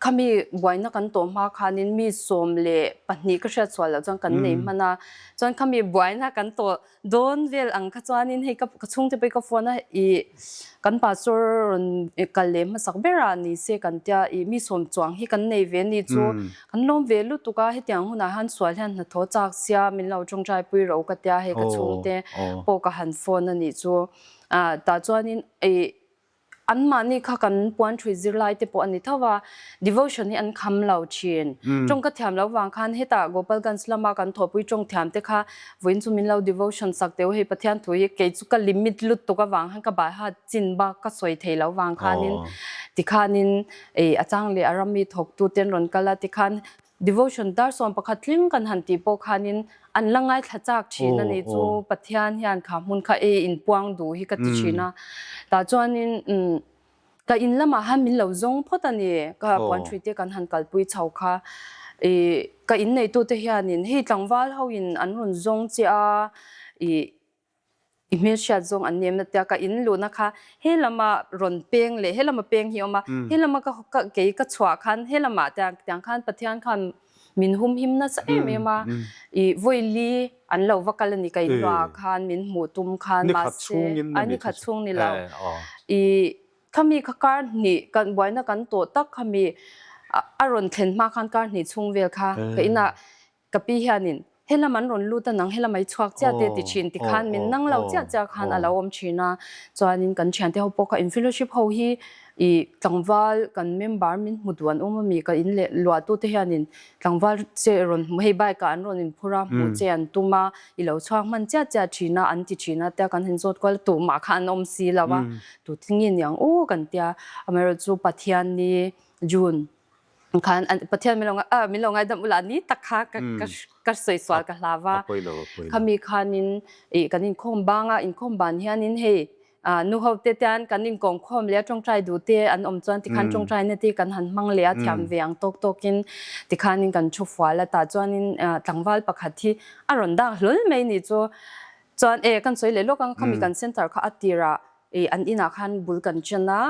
Khami buaina kan tawh hma khanin mi 12 ka hriat chhuah loh chuan kan nei hman a, chuan khami buaina kan tawh dawn vel ang kha chuanin hei ka chhungte pawh hi ka phone a ih kan pastor rawn kal leh hmasak berah ni se kan tia ih mi sawm chuang hi kan nei ve ni chu kan lawm ve lutuk a, hetiang hunah hian sual hian hnathawh chak sia min lo tawngtai pui ro ka tia hei ka chhungte pawh ka han phone a nih chu ah tah chuanin ih Anmahni kha kan puan ṭhui zirlai te pawh a ni tho a, devotion hi an kham lo ṭhin. Ṭawng ka thiam loh vang khan hetah Gopalganj lama kan thawhpui ṭawng thiam te kha vawiin chu min lo devotion sak teh u, hei Pathian thu hi kei chu ka limit lutuk avang khan ka baiha chin bak ka sawi thei loh vang khanin tikhanin a chang leh a rammi thawktu ten rawn kal a tikhan Devotion dar 11 tling kan han tih pawh khanin an la ngaithla chak thin a ni chu Pathian hian kha hmun kha ei inpuang duh hi ka ti thin a. Tah chuanin ka in lamah han min lo zawng phawt a ni. Ka puanṭhui te kan han kalpui chho kha ih ka in neitute hianin hei tlangval hoin an rawn zawng che a ih I hmelhriat zawng an nem tia ka in luhna kha he lama rawn peng leh he lama peng hi a awm a, he lama ka kei ka chhuah khan he lamah tiang tiang khan Pathian khan min hum him nasa em em a, i vawili an lo va kal a ni ka in luah khan min hmuh tum khan mahse a ni khat chhung ni lo i khami kha kar hnih kan buaina kan tawh tak khami a rawn thlen hma khan kar hnih chhung vel kha ka inah Ka pi hianin, Helam an rawn lut a nang helam ai chhuak chiah te ti thin tikhan min nang lo chiah chiah khan a lo awm thin a. Chuanin kan thiante ho pawh kha in fellowship ho hi i tlangval kan member min hmu duh an awm ami ka in leh luahtu te hianin tlangval che rawn hmu hei bike ah an rawn inphur a hmuh che an tum a i lo chhuak hman chiah chiah thin a an ti thin a tia kan han zawt kual a tumah kha an awm si lo a tute nge niang u kan tia amaherawhchu Pathianni June khan Pathian min lo ah min lo ngaidam ula ni tak kha ka ka ka sawi sual ka hlau a khami khanin i kan inkhawm banga inkhawm ban hianin hei nu ho te tian kan inkawm khawm leh a tawngtai duh te an awm chuan tikhan tawngtai na te kan han hmang leh a thiam ve ang tawk tawkin tikhanin kan thu fual a tah chuanin tlangval pakhat hi a rawn dak hlawl mai ni chu chuan e kan sawi leh lawk ang khami kan center kha a tirah i an inah khan bul kan chen a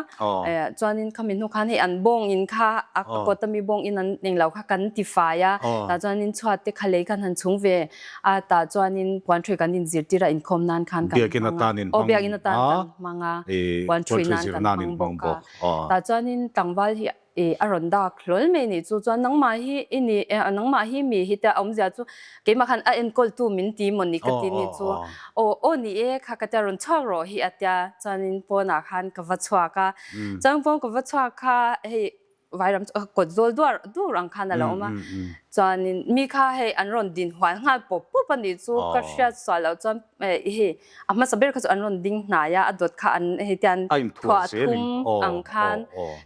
chuanin khami hnu khan hei an bawng in kha a kawt ami bawng in an englo kha kan ti fai a tah chuanin chhuat te kha lei khan han chhung ve a tah chuanin puan ṭhui kan inzirtir a inkhawm nan khan kan hmang a aw biakinn atan kan hmang a puan ṭhui nan kan hmang bawk a tah chuanin tlangval hi I a rawn dak hlawl mai nih chu chuan nangmah hi i ni e nangmah hi mi hi te a awmzia chu keimah khan a enkawltu min ti maw ni ka ti nih chu aw aw ni e kha ka tia rawn chhuak rawh hi a tia chuanin pawnah khan ka va chhuak a chuan pawn ka va chhuak kha hei vairam chu kawt zawl duar dur ang khan a lo awm a chuanin mi kha hei an rawn din hual nghal pawp pawp a nih chu ka hriat sual loh chuan hei A hmasa ber kha chu an rawn ding hnai a, a dawt kha an hei tian thuah thum ang khan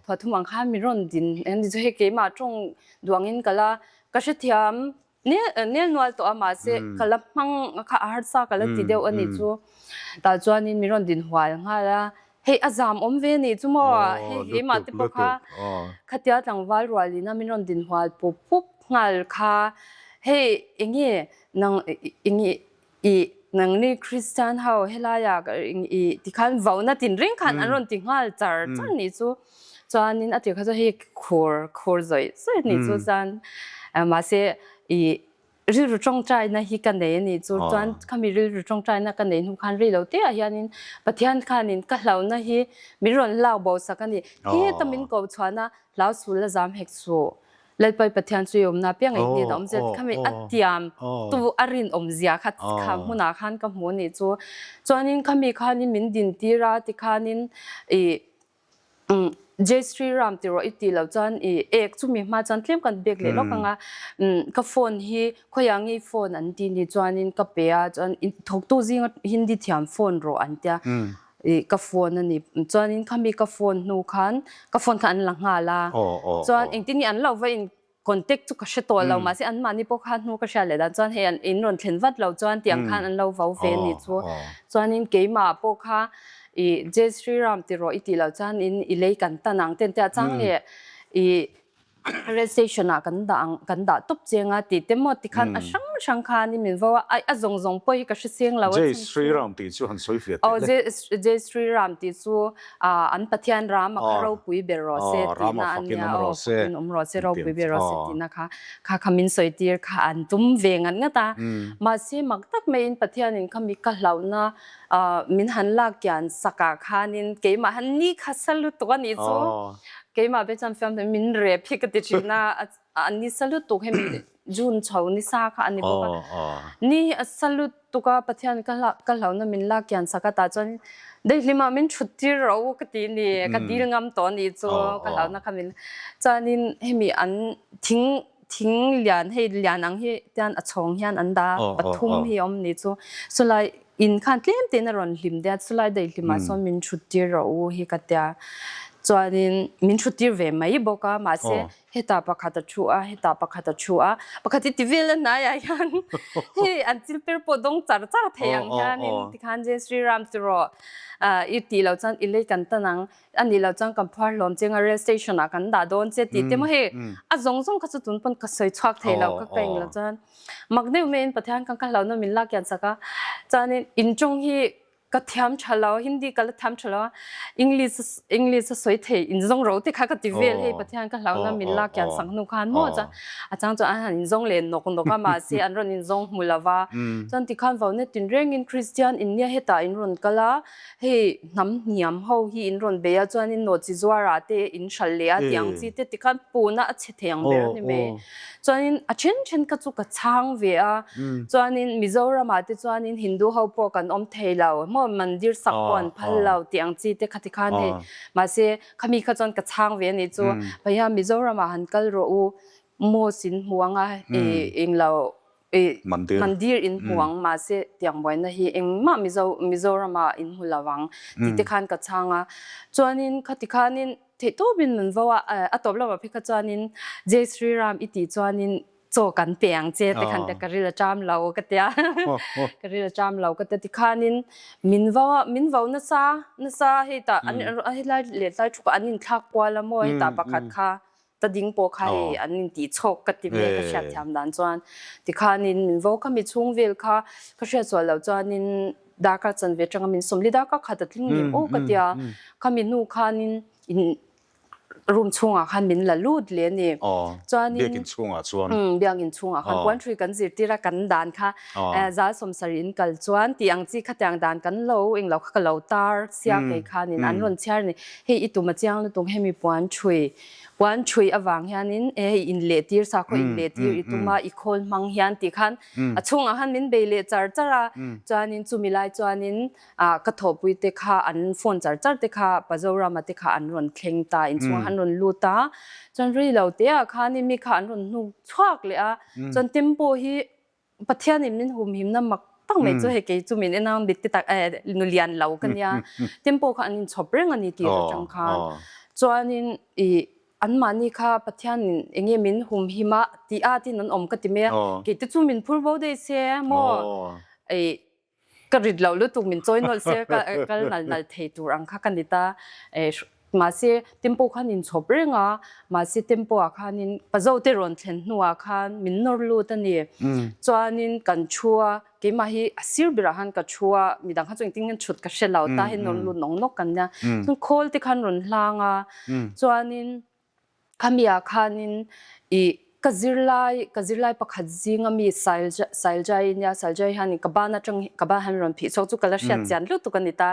thuah thum ang khan min rawn din an ti chu hei keimah tawng duangin ka la ka hrethiam nel nel nual tawh a mahse ka la hmang kha a harsa ka la ti deuh a nih chu tah chuanin min rawn din hual nghal a hei a zam awm ve nih chu maw hei keimah te pawh kha khatia tlangval rualin a min rawn din hual pup pup nghal kha hei enge nang enge I nangni Kristian ho helaia i tikhan vauna tinreng khan an rawn ti nghal char char nih chu. Chuanin a tir kha chu hei khur khur zawih zawih nih chu chuan mahse i rilru tawngtaina hi ka nei a nih chu. Chuan khami rilru tawngtaina ka nei hnu khan rei lo te ah hianin Pathian khanin ka hlauhna hi min rawn lak bo sak a ni. Heta min ko chhuahna hlau sul a zam hek suh. Lalpai Pathian chu i awmna piang ei hnen a awm zet kha mi a tiam tu a rinawm zia kha kha hmunah khan ka hmu anih chu. Chuanin khami khanin min din tir a tikhanin i Jai Sri Ram ti rawh i tih loh chuan i ek chumi hma chuan tlem kan bek leh lawk ang a ka phone hi khawiah nge i phone an ti ni chuanin ka pe a chuan thawktu zinga Hindi thiam phone rawh an tia. I ka phone a ni chuanin khami ka phone hnu khan ka phone kha an la nghal a chuan engtin nge an lo va in contact chu ka hre tawh lo mahse an mahni pawh kha hnu ka hriat leh dan chuan hei an in rawn thlen vat lo chuan tiang khan an lo vo ve a ni chu chuanin keimah pawh kha i Jai Sri Ram ti rawh i tih loh chuan in i lei kan tan ang ten tia chang leh i Rail station ah kan dah ang kan dah tawp cheng a tih te maw tikhan a hrang. hrang khanin min vo a, a zawng zawng pawh hi ka hre seng lo a Jai Sri Ram tih chu han sawi fiah teh le. Jai Sri Ram tih chu an Pathian Rama kha ropui ber rawh se tihna a nia, aw fakin awm rawh se, ropui ber rawh se tihna kha kha kha min sawi tir kha an tum ve ngat ngat a. Mahse mak tak maiin Pathianin khami ka hlauhna min han lak kian sakah khanin keimah han ni kha sa lutuk a nih chu keimah be chuan fiam min rep hi ka ti thin a a ni sa lutuk hemi June chho ni sa kha a ni bawk a ni hi a sa lutuk a Pathian ka ka hlauhna min lak kian sak a tah chuan daihlim ah min thut tir rawh u ka ti ni ka dil ngam tawh a nih chu ka hlauhna kha min chuanin hemi an thing Thing lian hei lian ang hi tian a chhawng hian an dah pathum hi a awm ni chu chulai in khan tlem tein a rawn hlim deuh a chulai daih hlim ah sawn min thut tir rawh u hi ka tia chuanin min thut tir ve mai bawk a mahse hetah pakhat a thu a hetah pakhat a thu a pakhat hi ti vel a hnaiah hian hei an chil per pawh dawng char char thei ang hianin tikhan Jai Shri Ram ti rawh i tih loh chuan i lei kan tan ang. A nih loh chuan kan phuar hlawm che nga rail station ah kan dah dawn che tih te maw hei a zawng zawng kha chu tun pawn ka sawi chhuak thei lo ka ka eng loh chuan mak deuh maiin Pathian khan ka hlauhna min lak kian sak a chuanin inṭawng hi ka thiam tha lo Hindi ka la thiam tha lo a English English a sawi thei inzawng ro te kha ka ti vel hei Pathian ka hlauhna min lak kian sak hnu khan maw chuan a chang chuan an han inzawng leh nawk nawk a mahse an rawn inzawng hmu lo va chuan tikhan vauna tinrengin Christian innia hetah in rawn kal a Hei hnam hniam ho hi in rawn bei a chuanin nawhchi zuarah te in hralh leh a tih ang chi te tikhan puna a chhe thei ang ber a ni mai. Chuanin a then then kha chu ka chhang ve a, chuanin Mizoramah te chuanin Hindu ho pawh kan awm thei lo maw mandir sak pawh an phal lo tih ang chi te kha tikhan hei mahse khami kha chuan ka chhang ve a nih chu. Pahian Mizoramah han kal rawh u mosque in hmu ang a englo Mandir in hmu ang mahse tiang buaina hi engmah Mizo Mizoramah in hmu lo ang tih te khan ka chhang a. Chuanin khati khanin theihtawpin min vo a, a tawp lamah phei kha chuanin Jai Shri Ram i tih chuanin chaw kan pe ang che te khan ka ril a ṭam lo ka tia ka ril a ṭam lo ka tia tikhanin min vo a, min vo nasa nasa hei tah an helai leh tlai thu kha an inthlak kual a maw hetah pakhat kha ta ding pawh kha hei an intih chhawk ka ti mek ka hriat thiam dan chuan tikhanin min vo kha mi chhung vel kha ka hriat sual loh chuanin darkar chanve atanga min sawmli darkar khat a tling ngem aw ka tia khami hnu khanin in room chhungah khan min la lut leh a ni chuanin biakin chhungah chuan biakin chhungah khan puan hrui kan zirtir a kan dan kha zal sawmsarih in kal chuan tih ang chi khatiang dan kan lo englo kha ka lo tar sia kei khanin an rawn chhiar a ni hei i tum a chiang lutuk hemi puan hrui Puan ṭhui avang hianin e hei in leh tir sakhaw in leh tir i tum a, i khawl hmang hian tih khan a chhungah khan min bei leh char char a, chuanin chumi lai chuanin ah ka thawhpui te kha an phone char char te kha Pa Zorama te kha an rawn thleng ta, inchhungah an rawn lut a, chuan rei lo te ah khanin mi kha an rawn hnuk chhuak leh a, chuan tempo hi Pathianin min humhimna mak tak mai chu hei kei chu min en a mit te tak eh nu lian lo ka nia tempo kha an inchhawp reng a ni tih atang khan chuanin ih anmahni kha Pathianin eng nge min humhim a tih a tin an awm ka ti mai a kei te chu min phur bo daih se maw ih Ka rit loh lutuk min chawi nawlh se ka kal nal nal thei tur ang kha ka ni ta. Mahse tempo khan inchhawp reng a, mahse tempo ah khanin Pazo te rawn thlen hnuah khan min nawr lut a ni. Chuanin kan thu a, keimah hi a sir berah khan ka thu a, midang kha chu engtin nge thut ka hre lo ta hi nawr lut nawk nawk kan nia. Chuan khawl te khan rawn hlang a, chuanin Khamiah khanin ih ka zirlai ka zirlai pakhat zinga mi Sailja Sailjai nia Sailjai hianin ka ban atang ka ban hian min rawn phih chhuak chu ka la hriat chian lutuk a ni ta.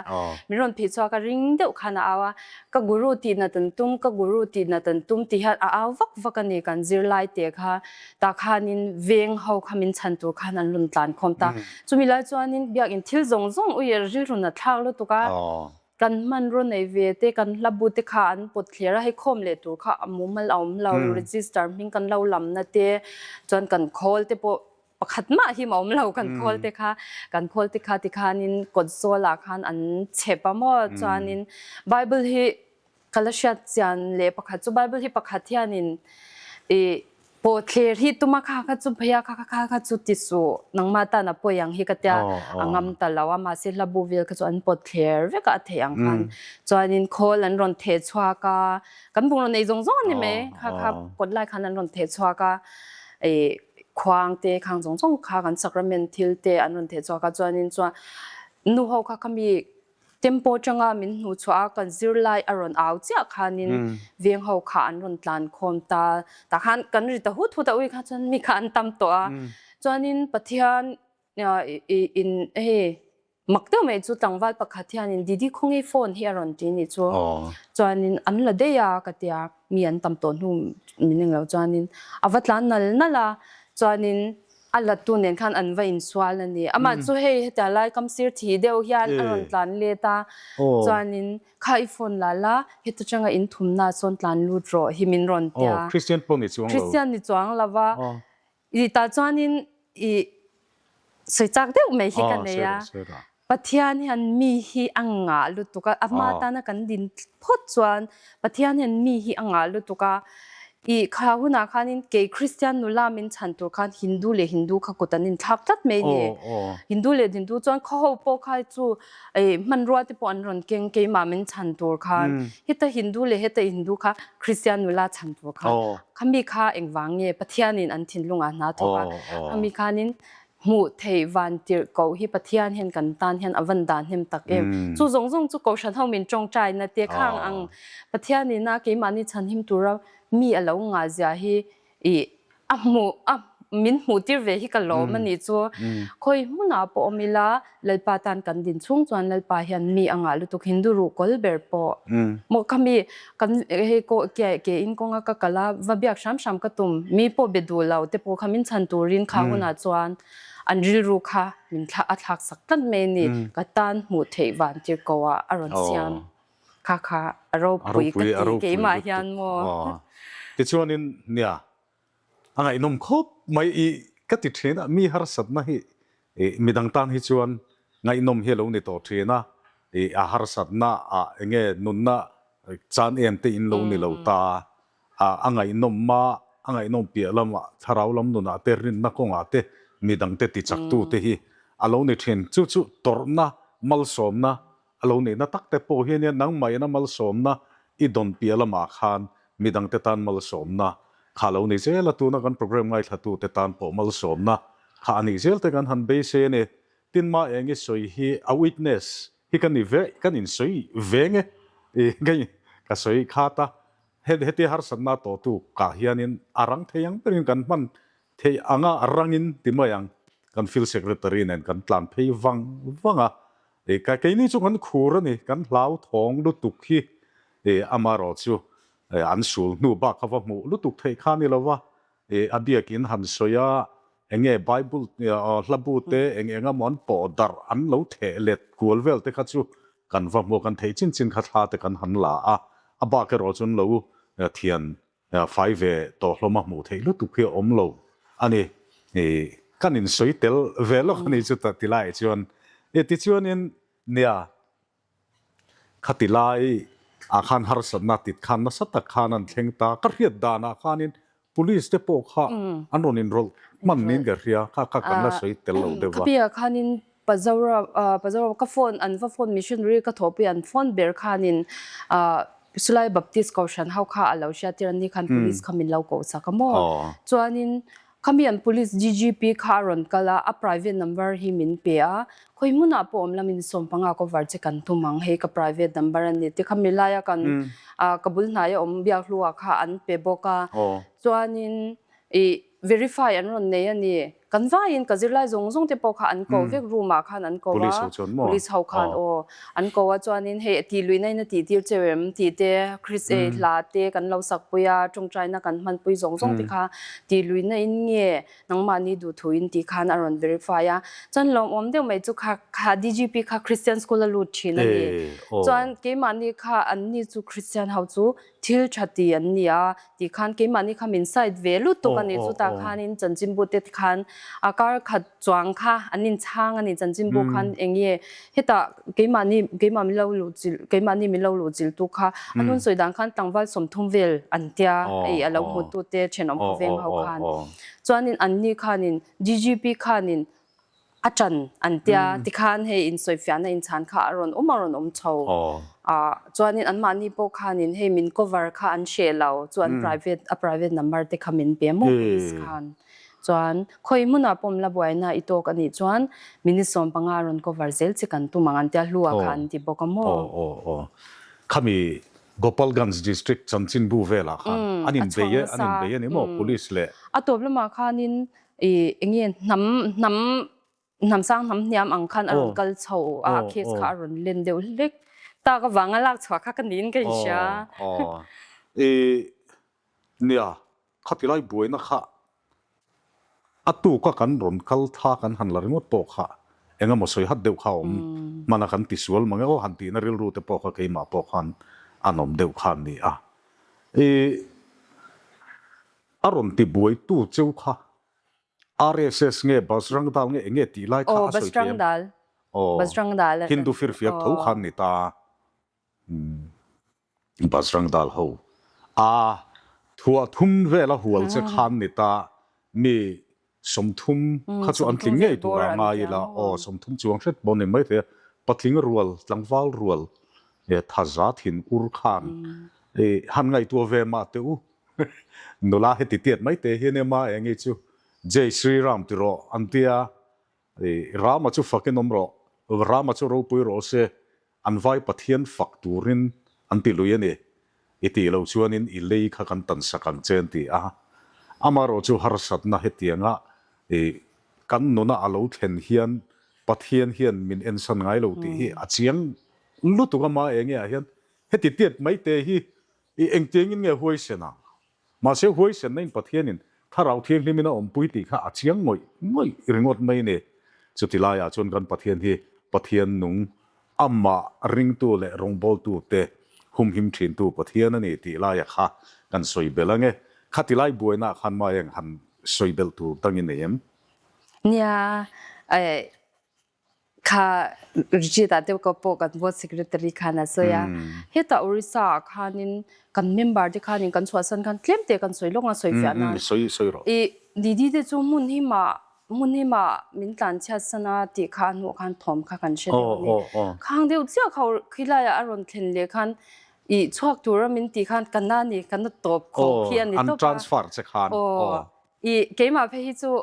Min rawn phih chhuak a ring deuh khan a au a, ka guru tih nat an tum ka guru tih nat an tum tih hian a au vak vak a ni kan zirlai te kha tah khanin veng ho kha min chhan tur khan an rawn tlan khawm ta. Chumi lai chuanin biakin thil zawng zawng ui rilru nat thlak lutuk a. Kan hmanraw nei ve te, kan hla bu te kha an pawt thler a, hei khawm leh tur kha a mumal a awm lo, register hming kan lo lamna te, chuan kan khawl te pawh pakhat mah hi a awm lo kan khawl te kha, kan khawl te kha tikhanin kawt zawlah khan an chhep a maw, chuanin Bible hi ka la hriat chian leh pakhat chu Bible hi pakhat hianin ih Pawhthler hi tuma kha kha chu phei a, kha kha kha kha chu ti suh, nangmah tan a pawi ang hi ka tia a ngam ta lo a, mahse hla bu vel kha chu an pawtthler vek a, a theih ang khan. Chuanin khawl an rawn theh chhuak a, kan bungraw nei zawng zawng a ni mai, kha kha kawt lai khan an rawn theh chhuak a, ih. khuang te khang zawng zawng kha kan sacrament thil te an rawn theh chhuak a chuanin chuan nu ho kha khami tempo atanga min hnuh chhuah a kan zirlai a rawn au chiah khanin veng ho kha an rawn tlan khawm ta tah khan kan ri ta hut hut a ui kha chuan mi kha an tam tawh a chuanin Pathian in hei Mak deuh mai chu tlangval pakhat hianin Didi khawngi phone hi a rawn ti nih chu. Chuanin an la daih a ka tia, mi an tam tawh hnu min englo chuanin a va tlan nal nal a, chuanin a latu nen khan an va insual a ni. Amah chu hei hetia lai kam sir thi deuh hian a rawn tlan let a, chuanin kha i phone la la, heta tanga in thumna sawn tlan lut rawh hi min rawn tia. Christian pawh ni chuang lo. Christian ni chuang lo va. I tah chuanin i sawi chak deuh mai hi ka nei a. Pathian hian mi hi a ngah lutuk a, ama tana kan din phawt chuan Pathian hian mi hi a ngah lutuk a. I kha hunah khanin kei Kristian nula min chhan tur khan Hindu leh Hindu kha kut an inthlak tlat mai ni. Hindu leh Hindu chuan khaw ho pawh kha chu hmanrua te pawh an rawn keng keimah min chhan tur khan heta Hindu leh heta Hindu kha Kristian nula chhan tur khan Khami kha engvang nge Pathianin an thinlungah hna thawk a, khami khanin hmuh theih van tirh koh hi Pathian hian kan tan hian a van dan hnem tak em. Chu zawng zawng chu Kohhran ho min tawngtaina te khang ang Pathianin a keimahni chhanhim tura mi a lo ngah zia hi i a hmuh a min hmuh tir ve hi ka lawm a nih chu. Khawi hmunah pawh awm ila Lalpa tan kan din chhung chuan Lalpa hian mi a ngah lutuk Hindu ruh kawl ber pawh maw khami kan hei kaw ke ke in kawnga ka kal a va biak hram hram ka tum mi pawh be duh lo te pawh kha min chhan turin kha hunah chuan an rilru kha min thla a thlak sak tlat mai a ni ka tan hmuh theih van tir ko ah a rawn siam kha kha a ropui ka ti keimah hian maw. Tichuanin nia A ngaihnawm khawp mai i ka ti thin a, mi harsatna hi i midang tan hi chuan ngaihnawm hi a lo ni tawh thin a, i a harsatna ah enge nunna chan em te in lo ni lo ta a, a ngaihnawm a, a ngaihnawm piah lamah thlarau lam nunah te rinna kawngah te midang te ti chak tu te hi a lo ni thin, chu chu tawrhna malsawmna A lo nihna tak te pawh hi ania nangmah ina malsawmna i dawn piah lamah khan midangte tan malsawmna kha lo ni zel a, tuna kan program ngaithla te tan pawh malsawmna kha a nih zel te kan han beisei a ni. Tin mah eng i sawi hi a witness hi ka ni ve, kan insawi veng e i ka sawi khat a, hetia harsatna tawhtu kah hianin a rang thei ang berin kan hman Theih anga a rangin ti mai ang, kan field secretary nen kan tlan phei vang vang a, e ka keini chu kan khur a ni, kan hlauthawng lutuk hi e amaherawh chu e an sul hnu bak kha va hmuh lutuk theih kha a ni lo va, e a biakin han sawi a, enge Bible hla bu te eng eng emaw an pawh darh an lo theh let kual vel te kha chu kan va hmuh a, kan theih chin chin kha thla te kan han la a, a bak erawh chu an lo thian Fai ve tawh hlawm a hmuh theih lutuk hi a awm lo a ni. Kan insawi tel ve lawk a ni chu ta ti laiah chuan. Tichuanin nia khati lai ah khan harsatna tit khan nasa tak khan an thleng ta. Ka hriat danah khanin police te pawh kha an rawn inrawlh hman niin ka hria, kha kha kan la sawi tel lo deuh va. Khapiah khanin Pazawra Pazawra ka phone an va phone missionary ka thawhpui an phone ber khanin Sulai Baptist Kohhran ho kha a lo hriat tir a ni khan police kha min lo koh sak a maw chuanin khami an police DGP kha a rawn kal a a private number hi min pe a khawi hmunah pawh awm lamin sawmpanga cover che kan tum ang hei ka private number a ni tikhami laia kan ka bul hnaia awm Biakhlua kha an pe bawk a chuanin ih Verify an rawn nei a ni. Kan vaiin ka zirlai zawng zawng te pawh kha an ko vek room ah khan an ko a, police ho khan aw an ko a chuanin hei tih luihna in a tih tir cheu em tih te Chris ei hla te kan lo sak pui a tawngtaina kan hman pui zawng zawng te kha tih luihna in nge nangmahni duh thu in tih khan a rawn verify a chuan lawmawm deuh mai chu kha kha DGP kha Christian school a lut thin a ni chuan keimahni kha anni chu Christian ho chu thil tha ti an ni a tih khan keimahni kha min side ve lutuk a ni chutah khanin chanchinbu te khan a kar khat chuang kha an inchhang a ni chanchinbu khan eng nge hetah keimahni keimah min lo luh chilh keimahni min lo luh chilh tu kha a hnun sawi dan khan tlangval 30 vel an tia hei a lo hmu tu te thenawm khawveng ho khan chuanin anni khanin DGP khanin A ṭan an tia tikhan hei insawifiahna inchhan kha a rawn awm a rawn awm chho a chuanin anmahni pawh khanin hei min cover kha an hreh lo chu an private a private number te kha min pe maw police khan. Chuan khawi hmunah pawm la buaina i tawk a nih chuan minute 15 rawn cover zel che kan tum ang an tia hlua kha an ti bawk a maw? Aw aw aw. Khami Gopalganj district chanchinbu velah khan an inbei e an inbei a ni maw police leh. A tawp lamah khanin i eng nge hnam hnam hnam sang hnam hniam ang khan a rawn kal chho a a case kha a rawn len deuh hlek tak avanga lak chhuah kha ka niin ka inhria. Aw aw. I nia khati lai buaina kha a tuka kan rawn kal tha kan han la ringawt pawh kha eng emaw sawi hat deuh kha a awm hmana kan tisual mang e aw han tihna rilru te pawh kha keimah pawh khan an awm deuh kha a ni a. I a rawn ti buaitu cheu kha RSS nge Bajrang Dal nge enge tih lai kha a sawi thei em? Aw Hindu firfiak tho khan ni ta. Bajrang Dal ho a thuah thum vela hual che khan ni ta mi 30 kha chu an tling ngei tur a ngai ila aw 30 chuang hret pawh ni maithei a patling rual tlangval rual thaza thin ur khan han ngaihtuah ve mah teh u. Nula heti tiat mai te hian ema eng i chu Jai Sri Ram ti rawh an tia, i Rama chu fakin awm rawh, Rama chu ropui rawh se, an vai Pathian fak turin an ti lui a ni, i tih loh chuanin i lei kha kan tan sak ang che an ti a. Amaherawh chu harsatna hetianga i kan nuna a lo thlen hian Pathian hian min ensan ngai lo tih hi a chiang lutuk a ma enge ah hian heti tiat mai te hi I engtiangin nge huaisen ang? Mahse huaisenna in Pathianin Thlarau Thianghlimin a awmpui tih kha a chiang ngawih ngawih ringawt mai ni. Chuti laiah chuan kan Pathian hi Pathian nung, amah ringtu leh rawngbawltute humhim thintu Pathian a ni tih laia kha kan sawi belh ange. Khati lai buainaah khan Maeng han sawi belh tur dangin nei em? Nia, Kha Richie ah te pawh kan vote secretary khan a sawi a, hetah Orissa ah khanin kan member te khanin kan chhuahsan khan tlem te kan sawi lawk a sawi fiah nan. Sawi sawi rawh. I Didi te chu hmun himah hmun himah min tlan chhiat san a tih kha a hnuah khan thawm kha kan hre deuh a ni. Khang deuh chiah kha khilaiah a rawn thlen leh khan i chhuak tura min tih khan ka na ni ka na tawp khawp khi a ni tawp a. An transfer che khan. Aw. I keimah phei hi chu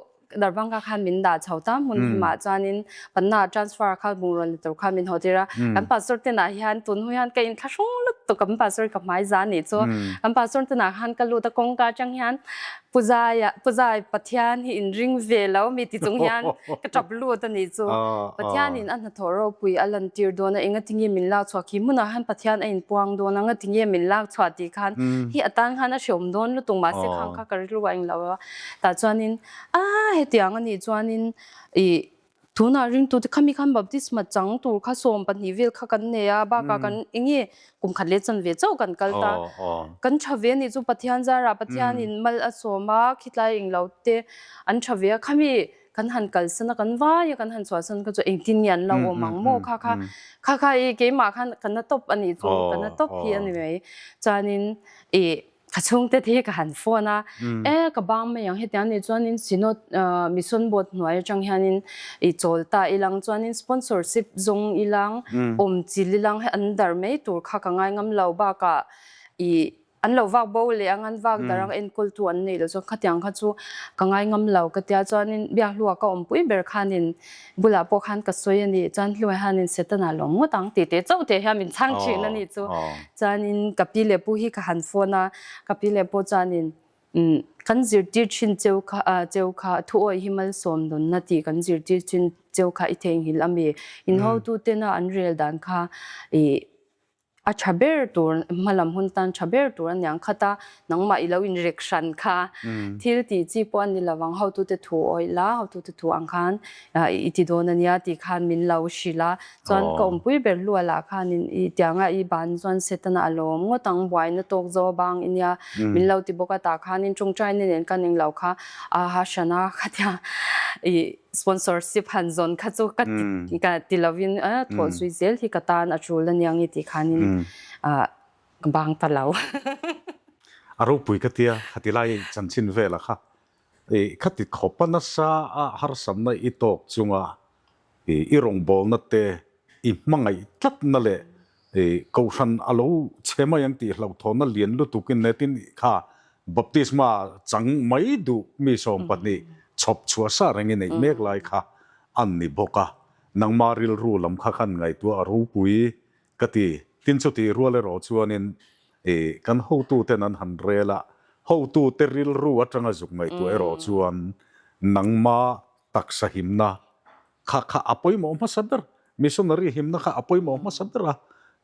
Darbhanga khan min dah chho ta hmun himah chuanin Patna transfer kha bungraw ni tur khan min haw tir a. Kan pastor tenah hian tun hu hian ka inthlahrung lutuk kan pastor ka hmai za nih chu. Kan pastor tenah khan ka lut a kawngka atang hian Pu Zaia Pu Zai Pathian hi in ring ve lo mi ti chung hian ka tap lut a nih chu. Pathianin a hnathawh ropui a lantir dawn a engatinge min lak chhuah khi hmunah hian Pathian a inpuang dawn a ngatinge min lak chhuah tih khan hi atan khan a hreawm dawn lutuk mahse khang kha ka rilru a englo a tah chuanin a hetiang a nih chuanin ih tunah ringtute khami khan baptisma chang tur kha 12 vel kha kan nei a bakah kan enge kum khat leh chanve chauh kan kal ta kan tha ve a nih chu Pathian zarah Pathianin mal a sawm a khitlai englo te an tha ve a khami kan han kalsan a kan vai a kan han chhuahsan kha chu engtin nge an lo awm ang maw kha kha kha kha i keimah khan ka na tawp a nih chu ka na tawp hi a ni mai chuanin i ka chhungte te hi ka han phone a e ka bang mai ang hetiang nih chuanin synod mission board hnuai atang hianin i chawl ta ilang chuanin sponsorship zawng ilang awm chil ilang hei an dar mai tur kha ka ngai ngam lo bakah i An lo vak bo leh ang an vak dar ang enkawltu an neih loh chuan khatiang kha chu ka ngai ngam lo ka tia chuanin Biakhlua ka awmpui ber khanin bulah pawh khan ka sawi a ni chuan Hluai hianin Setana lawm ngawt ang tih teh chauh teh hian min chhang thin a ni chu chuanin ka pi leh pu hi ka han phone a ka pi leh pu chuanin kan zirtir thin cheu kha cheu kha thu awih hi malsawm dawnna tih kan zirtir thin cheu kha i theihnghilh a mi in hotutena an rel dan kha ih A tha ber tur, hmalam hun tan tha ber tur a niang khat a, nangmah i lo inrek hran kha. Thil tih chi pawh a ni lo ang, hotute thu awih la, hotute thu ang khan i ti dawn a nia tih khan min lo hrilh a. Chuan ka awmpui ber hluah lah khanin i tianga i ban chuan Setana a lawm ngawt ang, buaina tawk zo a bang i nia min lo ti bawk a, tah khanin tawngtaina nen ka ning lo kha a ha hran a, khatia i Sponsorship han zawn kha chu ka ti ka ti lovin a thawh zui zel hi ka tan a tul aniang i tih khanin ka bang ta lo. A ropui ka tia, khati lai chanchin vela kha i khati khawpa nasa a harsatna i tawk chunga i rawngbawlna te i hmangaih tlatna leh Kohhran a lo chhe mai ang tih hlauhthawnna lian lutukin netin kha baptisma chang mai duh mi 12. Chhawp chhuah sa reng i neih mek lai kha an ni bawk a, nangma rilru lam kha khan ngaihtuah a ropui ka ti. Tin chutih rual erawh chuanin i kan hotuten an han rel a, hotute rilru atanga zuk ngaihtuah erawh chuan nangma taksa himna kha kha a pawimawh hmasa ber, missionary himna kha a pawimawh hmasa ber a,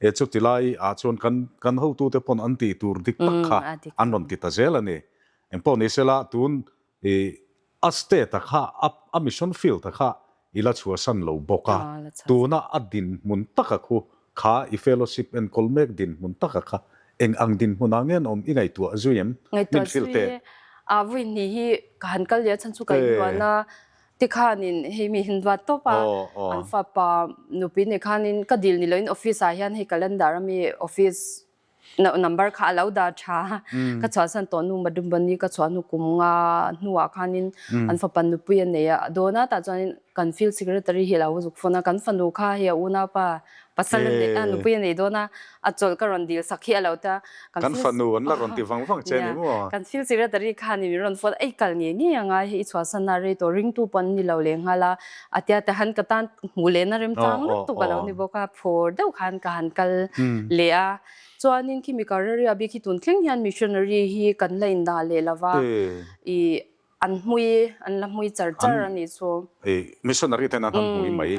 e chuti lai ah chuan kan kan hotute pawn an tih tur dik tak kha an rawn ti ta zel a ni. Engpawh ni sela tun I a state a kha a mission field a kha i la chhuahsan lo bawk a, tuna a dinhmun taka khu kha i fellowship enkawl mek dinhmun taka kha eng ang dinhmun ah nge an awm i ngaihtuah zui em? Ngaihtuah zui a vui hnih hi ka han kal leh a chhan chu ka inruan a, tikhanin hei mi hin duat tawp a, an fapa nupui nih khanin ka dil ni loin office ah hian hei calendar a mi office Number kha a lo dah tha. Ka chhuahsan tawh hnu Madhubani ka chhuah hnu kum nga hnuah khanin an fapa nupui a nei a dawn a, tah chuanin kan field secretary hi a lo zuk phone a, kan fanu kha hei a unaupa pasal a nei a nupui a nei dawn a, a chawlh ka rawn dil sak hi a lo ti a. Kan fanu an la rawn ti vang vang che ni maw? Kan field secretary khanin min rawn phone a, ei kal ngei ngei a ngai hei i chhuahsan a rei tawh ringtu pawh an ni lo leh nghal a, a tia te han ka tan hmuh lehna remchang lutuk a lo ni bawk a, phur deuh khan ka han kal leh a. Chuanin khimi Kararia bik hi tun thleng hian missionary hi kan la indah leh lo va, ih an hmui an la hmui char char a nih chu. Ih missionary ten an han hmui mai.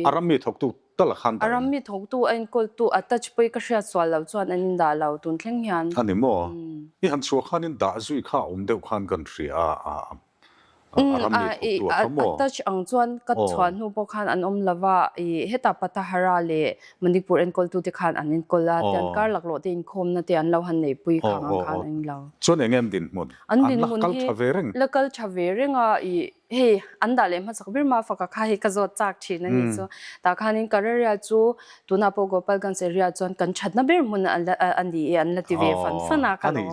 A rammi thawktu tal a khan dah A rammi thawktu a enkawltu a touch pawh i ka hriat sual loh chuan an indah lo tun thleng hian. A ni maw? I han chhuah khanin dah zui kha a awm deuh khan kan hria a. A ram mi thawktu a kha maw? A touch ang chuan ka chhuah hnu pawh khan an awm lo va, i hetah Patahara leh Manipur enkawltute khan an enkawl a, tian kar laklawh te inkhawmna te an lo han neihpui khang ang khan an inlo. Chuan eng em dinhmun? An dinhmun hi la kal tha ve reng a, i hei an dah leh hmasak ber ma faka kha hei ka zawt chak thin a nih chu. Tah khanin Kararia chu tunah pawh Gopalganj area chuan kan thatna ber hmun a ni e an la ti ve fan fan a ka lawm.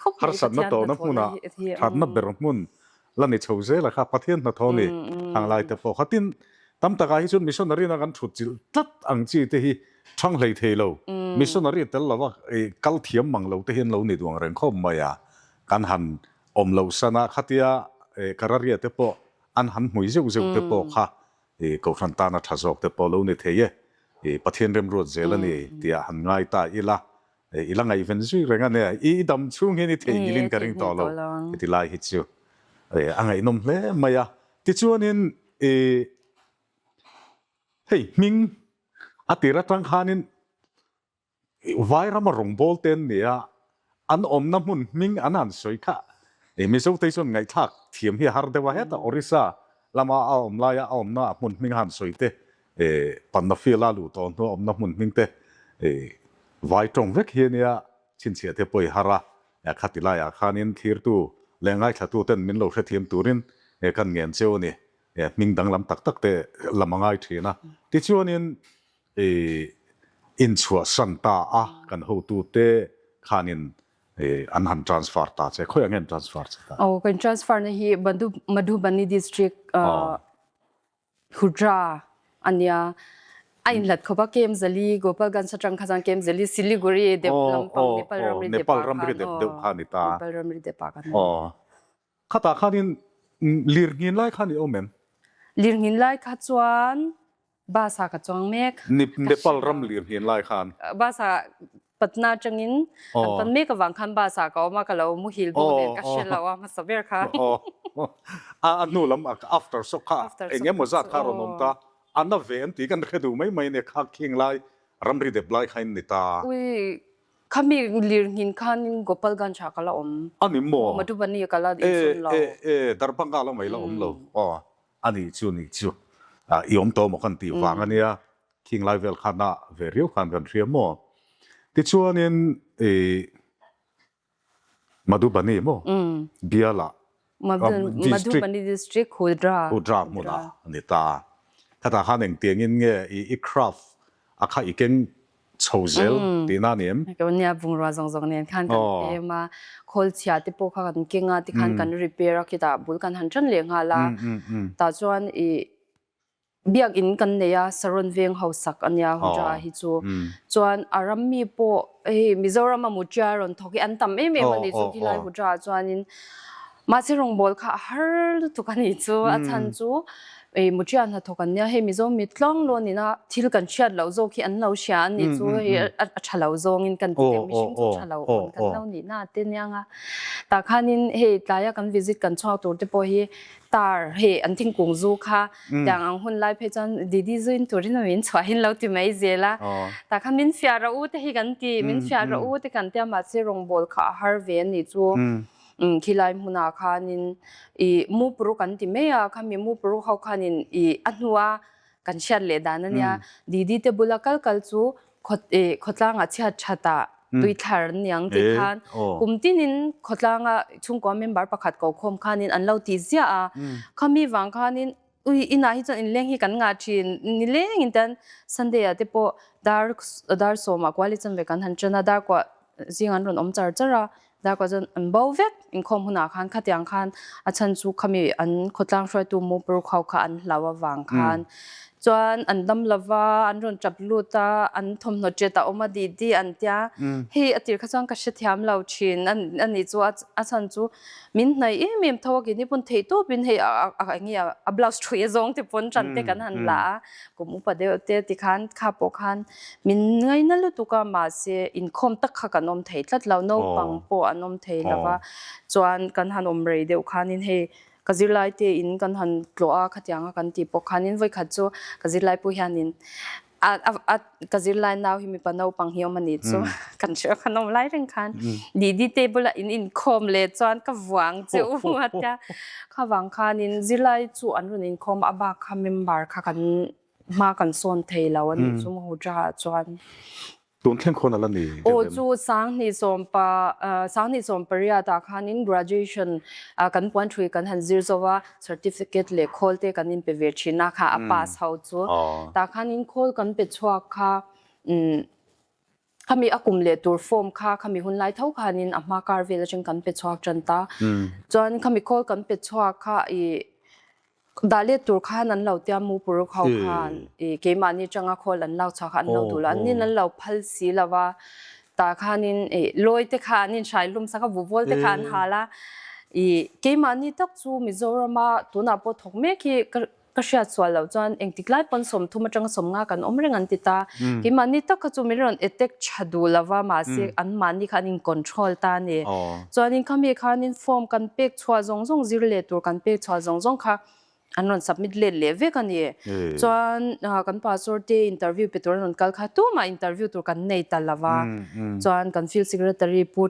Khawp mai Harsatna tawhna hmunah thatna ber hmun la ni chho zel a kha Pathian hnathawh a ni hang lai te pawh kha. Tin, tam takah hi chuan missionary na kan thut chilh tlat ang chi te hi thang hlei thei lo. Missionary tel lova kal thiam mang lo te hi an lo ni duang reng khawp mai a. Kan han awm loh san a, khatia Kararia te pawh an han hmui zeuh zeuh te pawh kha Kohhran tana tha zawk te pawh lo ni thei e. Pathian remruat zel a ni tih ah han ngai ta ila. I la ngaihven zui reng a nia, i dam chhung hian i theihnghilhin ka ring tawh lo heti lai hi chu a ngaihnawm hle mai a. Tichuanin i hei hming a tir atang khanin Vairama rawngbâwl te an ni a, an awmna hmun hming an han sawi kha Mizotei chuan ngaihthlak thiam hi a har deuh a, heta Orissa lama a awm laia a awmna hmun hming a han sawi te Panna field a luh tawh hnu a awmna hmun hming te vai tawng vek hi a nia, chhinchhiah te pawh i har a, khati laiah khanin thlirtu leh ngaithlatu ten min lo hrethiam turin kan ngen cheu a ni, hming danglam tak tak te lam a ngai thin a, tichuanin inchhuahsan ta a kan hotute khanin an han transfer ta che, khawiah nge an transfer che ta? Aw, kan transfer na hi Madhubani district Hudra a nia, a inhlat khawp a, Kem Zali, Gopalganj atang kha chuan Kem Zali, Siliguri dep lampang Nepal ramri dep ah khan aw, Nepal ramri dep ah khan a ni. Khatah khanin lirnghin lai khan i awm em? Lirnghin lai kha chuan Bus ah ka chuang mek. Nepal ram lirnghin lai khan. Bus ah Patna atangin kan pan mek avang khan bus ah ka awm a, ka lo muhil bawk nen ka hre lo a hmasa ber kha. A hnu lam after shock kha eng emaw zat kha a rawn awm ta, a na ve an tih kan hre duh mai mai a nia, kha khing lai ramri dep lai kha in ni ta. Ui, khami lirnghin khanin Gopalganj ah ka la awm. A ni maw? Madhubani ah ka la insawn lo. E, e, e, Darbhanga lamah i la awm lo. Aw. A nih chu nih chu i awm tawh maw kan tih vang a nia, khing lai vel khan a ve riau khan kan hria maw? Tichuanin i Madhubani maw bialah district Madhubani district Hudra Hudra hmunah a ni ta. Khatah khan engtiangin nge i craft a kha i keng chho zel tihna a ni em? Ka nia bungrua zawng zawng nen khan kan pem a, khawl chhia te pawh kha kan keng a, tikhan kan repair a khitah bul kan han tan leh nghal a, tah chuan ih biakinn kan nei a, Saron veng hausak a nia Hudra hi chu, chuan a ram mi pawh hei Mizoram a Mutia rawn thawk hi an tam em em a ni chu khilai Hudra ah chuanin. Mahse rawngbawl kha a har lutuk a nih chu, a chhan chu Muṭia hnathawk an nia, hei Mizo mi tlawng lawn ina thil kan hriat loh zawk hi an lo hria a nih chu, hei a tha lo zawngin kan ti teh, mihring chu tha lo pawn kan lo nihna a te nia nga. Tah khanin hei tlaia kan visit kan chhuak tur te pawh hi tar hei an thingkung zu kha tiang ang hun lai phei chuan Didi zuin turin a min chhuahin lo ti mai zel a. Tah khan min fiah rawh u te hi kan ti, min fiah rawh u te kan tia mahse rawngbawl kha a har ve a nih chu. Khilai hmunah khanin i mupru kan ti mai a, khami mupru ho khanin i a hnua kan hriat leh dan a nia. Didi te bula kal kal chu khawtlangah chhiat thatah tui thlar an niang tih khan kum tinin khawtlanga chhungkua member pakhat ko khawm khanin an lo ti ziah a. Khami vang khanin ui inah hi chuan inleng hi kan ngah thin nilengin tan Sunday ah te pawh dar dar sawmah kuali chanve kan han tan a, dar kuah zing an rawn awm char char a. Darkawh chuan an bo vek, inkhawm hunah khan khatiang khan a chhan chu khami an khawtlang hruaitu Mupur khau kha an hlau avang khan chuan an dam lova, an rawn tap lut a, an thawmhnaw ṭet a awm a dih dih an tia. Hei a tir kha chuan ka hrethiam lo thin a nih chu a chhan chu min hnaih em em tho a kini pawn theih tawpin hei a enge a blouse ṭhui a zawng te pawn ṭan te kan han la a, kum upa deuh te tikhan kha pawh khan Min ngaina lutuk a, mahse inkhawm tak kha kan awm thei tlat lo, naupang pawh an awm thei lo va, chuan kan han awm rei deuh khanin hei ka zirlai te in kan han tlawh a, khatianga kan tih pawh khanin vawikhat chu ka zirlai pawh hianin a a ka zirlai nau hi mipa naupang hi awm a nih chu kan hria kan awm lai reng khan Didi te bulah in inkhawm leh chuan ka vuang che u a tia, khavang khanin zirlai chu an rawn inkhawm a, a bak kha member kha kan hma kan sawn thei lo a nih chu Mahuja ah chuan. Tun thleng khawn a la ni deuh em? Aw chu 2010 2018 ah khanin graduation kan puan thui kan han zir zo a, certificate leh khawl te kan inpe ve thin a kha a pass ho chu. Tah khanin khawl kan pe chhuak kha khami a kum leh tur form kha khami hun lai tho khanin a hma kar vel atang kan pe chhuak tan ta. Chuan khami khawl kan pe chhuak kha i Dah let tur khan an lo tia mu puruk ho khan i keimahni atanga khawl an lak chhuah kha an lo duh lo an nin an lo phal si lo va tah khanin i lawi te kha an inhrai hlum sak a vuvawl te kha an hal a i keimahni tak chu Mizorama tunah pawh thawk mek hi ka ka hriat sual loh chuan engtik lai pawn 30 atanga 50 kan awm reng an ti ta keimahni tak kha chu min rawn attack tha duh lo va mahse anmahni kha an in control ta a ni. Chuanin khami khanin form kan pek chhuah zawng zawng zir leh tur kan pek chhuah zawng zawng kha an rawn submit let leh vek a ni. Chuan kan pastor te interview pe tur an rawn kal kha tumah interview tur kan nei ta lo va. Chuan kan field secretary Pu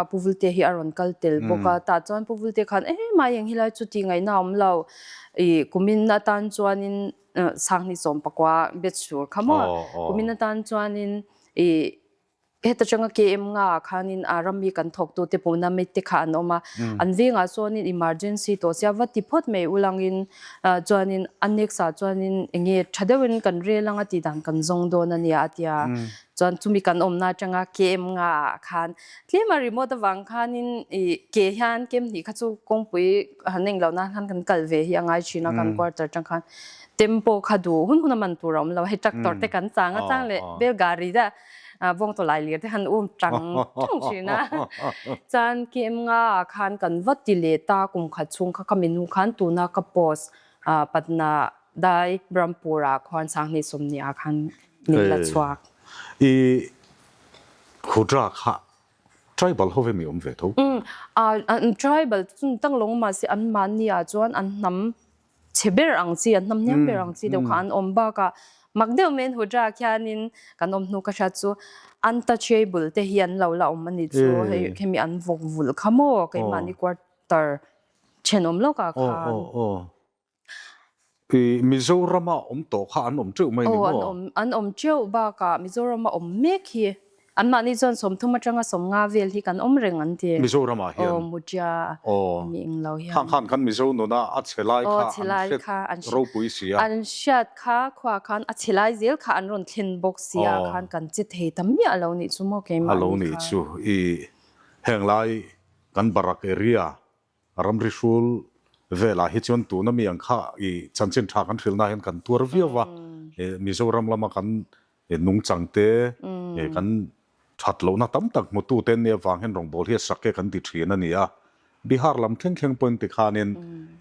Pu Vulte hi a rawn kal tel bawk a. Tah chuan Pu Vulte khan eh mai eng helai chu tih ngaihna a awm lo. Ih kumin atan chuanin 2019 batch tur kha maw. Kumin atan chuanin ih Heta tanga KM nga ah khanin a rami kan thawktute pawhna mite kha an awm a, an vengah chuanin emergency tawh sia va ti phawt mai ulangin chuanin a next ah chuanin enge tha deuhin kan rel anga tih dan kan zawng dawn a nia a ti a, chuan chumi kan awmna atanga KM nga ah khan tlem a remote avang khanin ih ke hian kem hnih kha chu kawngpui han eng lohna khan kan kal ve hi a ngai thin a kan quarter atang khan tempo kha duh hun hun a man tur a awm lo hei tractor te kan chang a chang leh bel gari te vawng tawlai lir te han um tang tang thin a. Chuan KM nga ah khan kan va ti leh ta kum khat chhung kha ka menu khan tuna ka post Patna dai Brahmpur ah khuan 2020 ah khan min la chhuak. I Khudra kha tribal ho ve mi awm ve tho? Tribal chu tang lawng mahse an mahni ah chuan an hnam chhe ber ang chi, an hnam hniam ber ang chi deuh kha an awm bakah mak deuh mai an hudra khianin kan awm hnu ka hriat chu untouchable te hi an lo la awm a ni chu hei khemi an vawk vulh kha maw keimahni quarter thenawm lawkah khan. I Mizorama awm tawh kha an awm teuh mai ni maw? Aw an awm an awm teuh bakah Mizorama awm mek hi Anmahni chuan 30 atanga 50 vel hi kan awm reng an ti. Mizoramah hian. Aw Mutia mi eng lo hian. Khang khan kan Mizo nuna a chhe lai kha an hre ropui si a. An hriat kha khuaah khan a chhe lai zel kha an rawn thlen bawk si a khan kan che thei ta miah lo nih chu maw keimahni kha. A lo nih chu i heng lai kan Barak area Ramri hrul velah hi chuan tuna mi ang kha i chanchin tha kan hrilhna hian kan tuar viau va, Mizoram lama kan nungchang te kan that lohna tam tak hmutu te nia vang hian rawngbâwl hi a sak e kan ti thin a ni a. Bihar lam thleng thleng pawhin tikhanin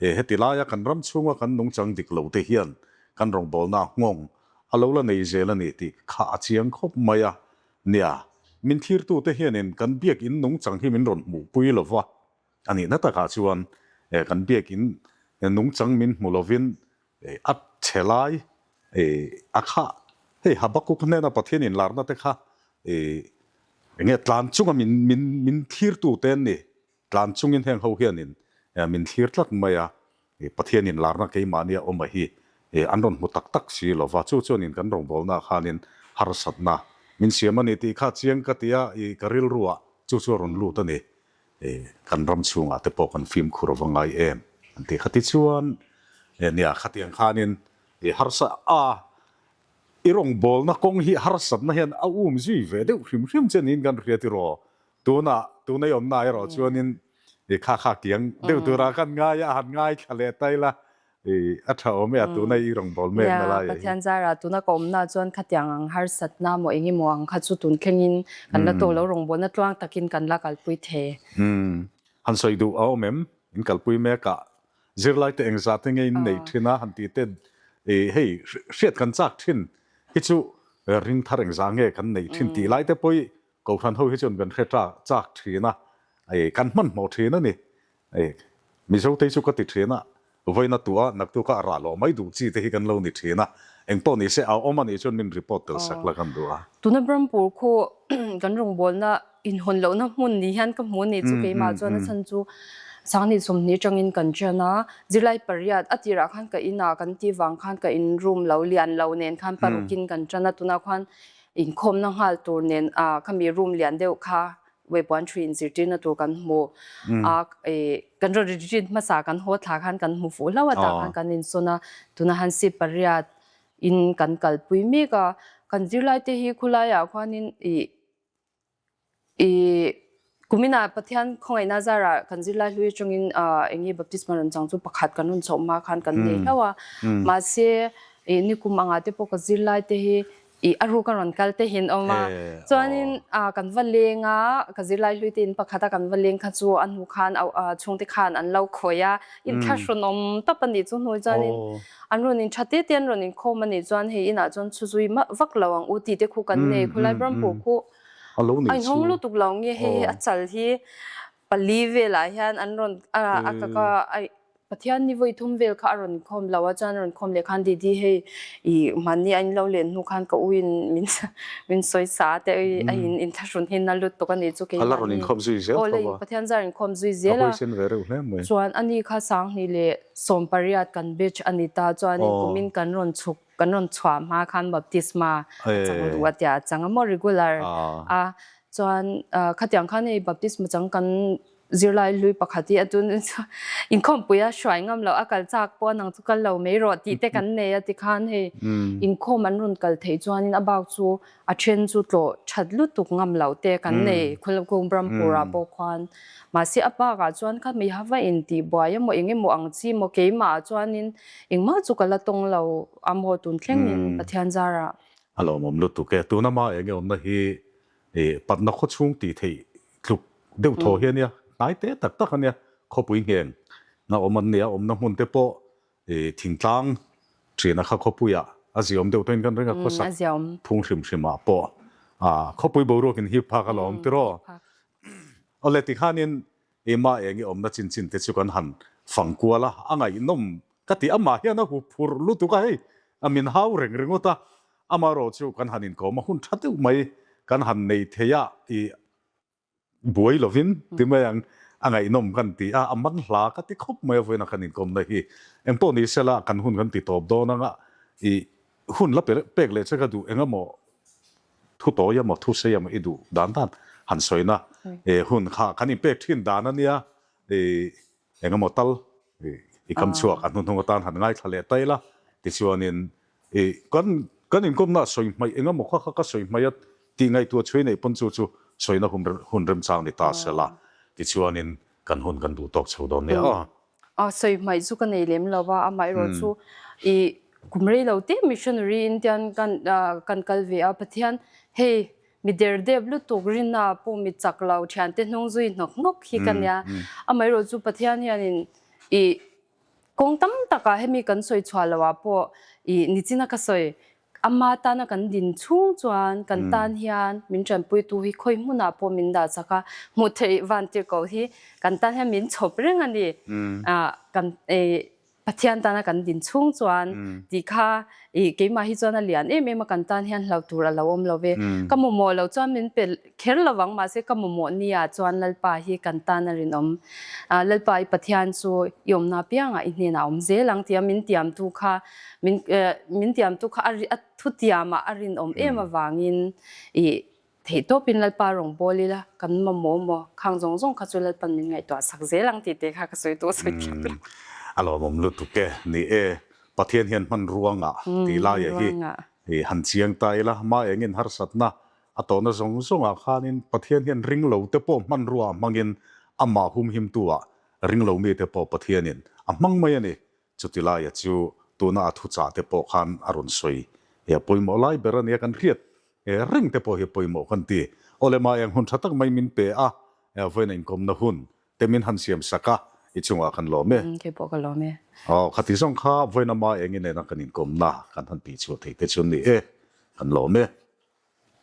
heti laia kan ram chhunga kan nungchang dik lo te hian kan rawngbawlna nghawng a lo la nei zel a ni tih kha a chiang khawp mai a. Nia, min thlirtute hianin kan biakin nungchang hi min rawn hmuhpui lo va, a nihna takah chuan kan biakin nungchang min hmu lovin a chhe lai a kha hei Habakkuk hnena Pathian inlarna te kha enge tlan chunga min min min thlirtute an ni. Tlan chungin heng ho hianin min thlir tlat mai a, Pathian inlarna keimahnia awm a hi an rawn hmu tak tak si lo va, chu chuanin kan rawngbawlnaah khanin harsatna min siam a ni tih kha chiang ka ti a, ka rilruah chu chu a rawn lut a ni. Kan ram chhungah te pawh kan fimkhur a va ngai em an ti kha. Tichuan, nia khatiang khanin harsa a i rawngbawlna kawng hi harsatna hian a um zui ve deuh hrim hrim che niin kan hria tiraw? Tunah, tuna i awmna erawh chuanin i kha kha kiang deuh tura kan ngai a, a han ngaithla leh ta ila, i a tha awm e a, tuna i rawngbâwl mek na lai a hi. Pathian zarah tuna ka awmna chuan khatiang ang harsatna maw eng emaw ang kha chu tun thlengin kan la tawh lo, rawngbâwlna tluang takin kan la kalpui thei. Umm, han sawi duh a awm em? In kalpui mek ah zirlaite engzah te nge in nei thin a han tih te i hei hriat kan chak thin hi chu ring thar engzah nge kan nei thin tih lai te pawh i Kohhran ho hi chuan kan hre chak thin a, kan hmanhmawh thin a ni. Mizo te hi chu ka ti thin a, vawiin a tuah a, naktuk a rah lawh mai duh chi te hi kan lo ni thin a. Engpawh ni se, a awm a nih chuan min report tel sak la kan duh a. Tuna Brahmpur khu kan rawngbawlna inhawn lohna hmun ni hian ka hmu a nih chu keimah chuan a chhan chu Sangni 20 atangin kan ṭian a, zirlai pariat a tirah khan ka inah kan tih vang khan ka in room lo lian lo nen khan parukin kan ṭan a, tunah khuan Inkhawmna nghal tur nen a khami room lian deuh kha weipuan thui inzirtirna tur kan hmu a, kan rawn retreat hmasa kan haw thla khan kan hmu fuh hlauh a, tah khan kan insawn a, tunah han seat pariat in kan kalpui mek a, kan zirlai te hi khulaiah khuanin ih Ih, kuminah Pathian khawngaihna zarah kan zirlai hlui atangin eng nge baptisma rawn chang chu pakhat kan rawn chhoh hma khan kan nei hlauh a. Mahse, ih nikum angah te pawh ka zirlai te hi ih a ruk a rawn kal te hin awm a. Chuanin kan va leng a, ka zirlai hlui te in pakhat a kan va leng kha chu a hnu khan chhungte khan an lo khawih a, inthlahrunawm tawp a nih chu hnu chuanin an rawn in tha te te an rawn inkhawm a nih chuan hei inah chuan chhuzui vak lo ang u tih te khu kan nei. Khulai Brahmpur khu A lo nih chu. A inhawng lutuk lo nge hei hi a chal hi pali velah hian an rawn a ka ka ai Pathian ni vawi thum vel kha a rawn khawm lo a chuan a rawn khawm leh khan Didi hei i mahni a in lo len hnu khan ka u in min min sawi sa te a in inthlahrun hi na lutuk a nih chu keimah ni. A la rawn inkhawm zui zel tho a. Pathian zar inkhawm zui zel a. A huaisen ve reuh hle mai. Chuan ani kha 20 leh 18 kan batch a ni ta chuanin kumin kan rawn chhuk kan rawn chhuah hma khan baptisma a chang duh a tia a chang a maw regular a chuan khatiang khan hei baptisma chang kan zirlai hlui pakhat hi a tun inkhawmpui a hruai ngam loh a kal chak pawh a nang chu kal lo mai rawh tih te kan nei a tikhan hei inkhawm an rawn kal theih chuanin a bak chu a then chu tlawh that lutuk ngam loh te kan nei Khulkung Brahmpur ah pawh khuan mahse a bakah chuan kha mi hava intih buai emaw eng emaw ang chi maw keimah ah chuanin Engmah chu ka la tawng lo a maw tun thlengin Pathian zarah. A lawmawm lutuk e. Tuna ma enge awmna hi Patna khaw chhung tih theih tluk deuh thaw hi a nia, hnai te tak tak a nia, khawpui ngheng na awm an nia, awmna hmun te pawh thingtlang ṭhian a kha khawpuiah a ziaawm deuh tawhin kan ring a, khawsak phung hrim hrimah pawh khawpui boruakin hip phak a la awm tiraw? Awle tikhanin Ema eng i awmna chin chin te chu kan han fang kual a, a ngaihnawm ka ti. Amah hian a huphurh lutuk a, hei a min hau reng ringawt a, amaherawh chu kan han inkawm a, hun tha deuh mai kan han nei thei a, i buai lovin ti mai ang, a ngaihnawm kan ti a, a man hla ka ti khawp mai a vawiin a kan inkawmna hi. Engpawh ni sela kan hun kan ti tawp dawn anga i hun la pek leh che ka duh engemaw Thu tawi emaw thu sei emaw i duh dan dan han sawina hun kha kan inpek thin dan a nia, eng emaw tal i kam chhuak a hnuhnung atan han ngaithla leh ta ila tichuanin kan kan inkawmna a sawi hmaih eng emaw kha kha ka sawi hmaih a tih ngaihtuah chhui neih pawn chu chu sawina hun hun remchang ni ta sela tichuanin kan hun kan duh tawk chho dawn nia aw. A sawi hmaih chu ka nei lem lo va, amaherawh chu i kum rei lo te missionary in tian kan kan kal ve a, Pathian hei Mi derdep lutuk rinna pawh mi chak lo thiante hnung zui hnawk hnawk hi ka nia. Amaherawhchu chu Pathian hianin i kawng tam takah hemi kan sawi chhuah loh ah pawh i nichina ka sawi ama tana kan din chhung chuan kan tan hian min tanpuitu hi khawi hmunah pawh min dah chak a, hmuh theih van tirhkoh hi kan tan hian min chhawp reng a ni. Kan i Pathian tana kan din chhung chuan tih kha i keimah hi chuan a lian em em a, kan tan hian hlauh tur a lo awm lo ve. Ka mamawh loh chuan min pe kher lo vang, mahse ka mamawh ni ah chuan Lalpa hi kan tan a rinawm. Lalpa i Pathian chu i awmna apiangah i hnenah a awm zel ang tia min tiamtu kha min min tiamtu kha a thutiamah a rinawm em avangin i Theihtawpin Lalpa rawn bawl ila, kan mamawh maw? Khang zawng zawng kha chu Lalpan min ngaihtuah sak zel ang tih te kha ka sawi tawh sawi thiam lo. A lawmawm lutuk e. Ni e, Pathian hian hmanrua ngah tih laia hi i han chiang ta ila, mah engin harsatna a tawhna zawng zawngah khanin Pathian hian ringlo te pawh hmanrua a hmangin amah humhimtu ah ringlo mite pawh Pathianin a hmang mai a ni. Chuti laia chu tuna a thuchah te pawh khan a rawn sawi e, a pawimawh lai ber a nia kan hriat e, reng te pawh hi a pawimawh kan ti. Awle mah eng hun tha tak mai min pe a, vawiin inkawmna hun te min han siam sak a, i chungah kan lawm e. Kei pawh ka lawm e. Aw, khati zawng kha vawiin ama eng inena kan inkawmna kan han tihchhuah theih te chu ni e, kan lawm e.